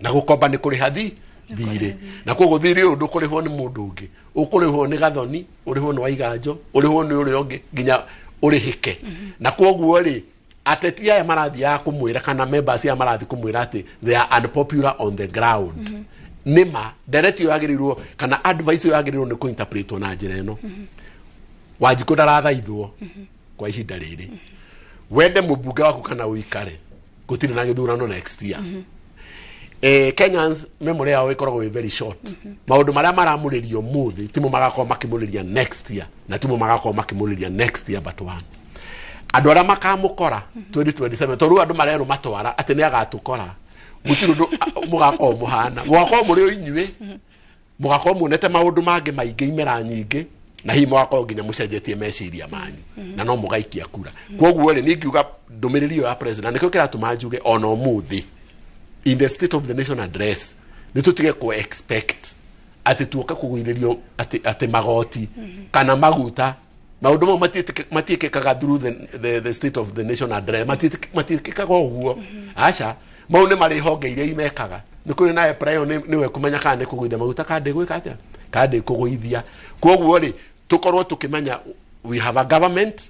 na gũkomba nĩ kũrĩha thirĩ, na koguo thirĩ ũyũ ndũkũrĩhwo nĩ mũndũ ũngĩ, ũkũrĩhwo nĩ Gathoni, ũrĩhwo nĩ Waiganjo, ũrĩhwo nĩ ũrĩa ũngĩ nginya ũrĩhĩke. Na koguo rĩ, ateti aya marathiaga kũmwĩra kana members aya marathiĩ kũmwĩra atĩ they are unpopular on the ground, nĩma ndereti ĩyo yagĩrĩirwo kana advice ĩyo yagĩrĩirwo nĩ kũinterpretwo na njĩra ĩno: Wanjikũ ndarathaithwo kwa ihinda rĩrĩ, wende mũmbunge waku kana ũikare, gũtirĩ na gĩthurano next year. Kenyans memory yao ĩkoragwo ĩ very short. Maũndũ marĩa maramũrĩrio mũthĩ timo magakorwo makĩmũrĩria next year, na timo magakorwo makĩmũrĩria next year but one. Andũ arĩa makamũkora 2027, tondũ rĩu andũ marerwo matwara atĩ nĩ agatũkora, gũtirĩ ũndũ mũgakorwo mũhana, mũgakorwo mũrĩ o inyuĩ, mũgakorwo muonete maũndũ mangĩ maingĩ, imera nyingĩ, na hihi mũgakorwo nginya mũcenjetie meciria manyu na no mũgaikia kura. Koguo rĩ, niĩ ngiuga ndũmĩrĩri ĩyo ya president nĩkĩo kĩratũma njuge ona ũmũthĩ in the state of the nation address nĩ tũtige kũ expect atĩ tuoke kũgũithĩrio atĩ magoti kana maguta. Maũndũ mau matiĩkĩkaga through the state of the nation address, matiĩkĩkaga ũguo, aca. Mau nĩ marĩ honge iria imekaga, nĩ kũrĩ na EPRA ĩyo nĩwe kũmenya kana nĩ kũgũithia maguta kana ndĩgwĩka atĩa kana ndĩkũgũithia. Koguo rĩ, tũkorwo tũkĩmenya we have a government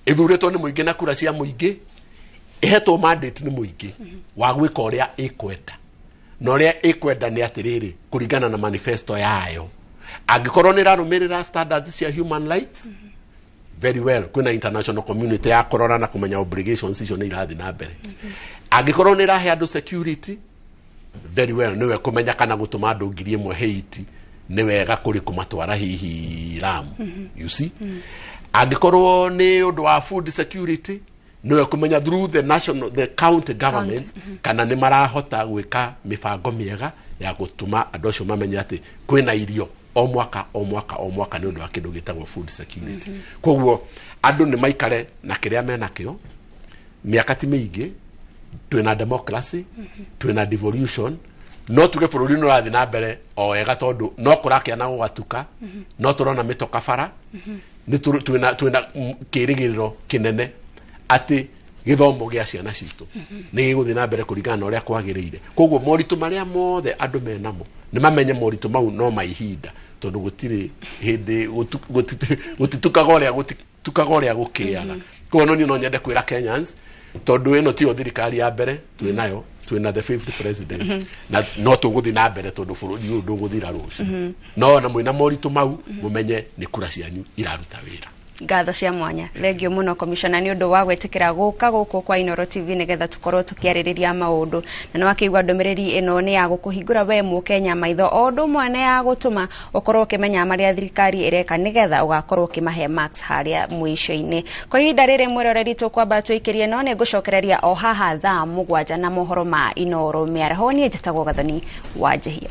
ĩthurĩtwo nĩ mũingĩ na kura cia mũingĩ, ĩhetwo mandate nĩ mũingĩ wa gwĩka ũrĩa ĩkwenda, na ũrĩa ĩkwenda nĩ atĩrĩrĩ, kũringana na manifesto yayo, angĩkorwo nĩ ĩrarũmĩrĩra standards cia human rights very well, kwĩna international community ya kũrora na kũmenya obligations icio nĩ irathiĩ na mbere. Angĩkorwo nĩ ĩrahe andũ security very well, nĩwe kũmenya kana gũtũma andũ 1,000 Haiti nĩ wega kũrĩ kũmatwara hihi Lamu, you see. Angĩkorwo nĩ ũndũ wa food security, nĩwe kũmenya through the national, the county governments, kana nĩ marahota gwĩka mĩbango mĩega ya gũtũma andũ acio mamenye atĩ kwĩna irio o mwaka o mwaka o mwaka nĩ ũndũ wa kĩndũ gĩtagwo food security. Koguo andũ nĩ maikare na kĩrĩa menakĩo, mĩaka ti mĩingĩ, twĩna democracy, twĩna devolution, no tuge bũrũri nĩ ũrathiĩ na mbere o wega, tondũ no kũrakĩa na gũgatuka, no tũrona mĩtoka bara, nĩ twĩna kĩĩrĩgĩrĩro kĩnene atĩ gĩthomo gĩa ciana citũ nĩ gĩgũthiĩ na mbere kũringana na ũrĩa kwagĩrĩire. Koguo moritũ marĩa mothe andũ menamo nĩ mamenye moritũ mau no ma ihinda, tondũ gũtirĩ hĩndĩ gũtitukaga ũrĩa gũtitukaga ũrĩa gũkĩaga. Koguo no niĩ no nyende kwĩra Kenyans, tondũ ĩno tiyo thirikari ya mbere twĩnayo, twĩna the fifth president, na no tũgũthiĩ na mbere tondũ bũrũri ũyũ ndũgũthira rũciũ. No ona mwĩna moritũ mau, mũmenye nĩ kura cianyu iraruta wĩra. Ngatho cia mwanya, thengio muno komishona nĩ ũndũ wa gwĩtĩkĩra gũka gũkũ kwa Inooro TV nĩgetha tũkorwo tũkĩarĩrĩria maũndũ, na nĩ wakĩigua ndũmĩrĩri ĩno nĩ ya gũkũhingũra we mũkenya maitho, o ũndũ ũmwe nĩ ya gũtũma ũkorwo ũkĩmenya marĩa thirikari ĩreka nĩgetha ũgakorwo ũkĩmahe marks harĩa mũico-inĩ. Kwa ihinda rĩrĩ mwĩroreri, tũkwamba tũikĩrie, no nĩ ngũcokereria o haha thaa 7 na mohoro ma Inooro mĩaraho. Niĩ njĩtagwo Gathoni wa Njĩhia.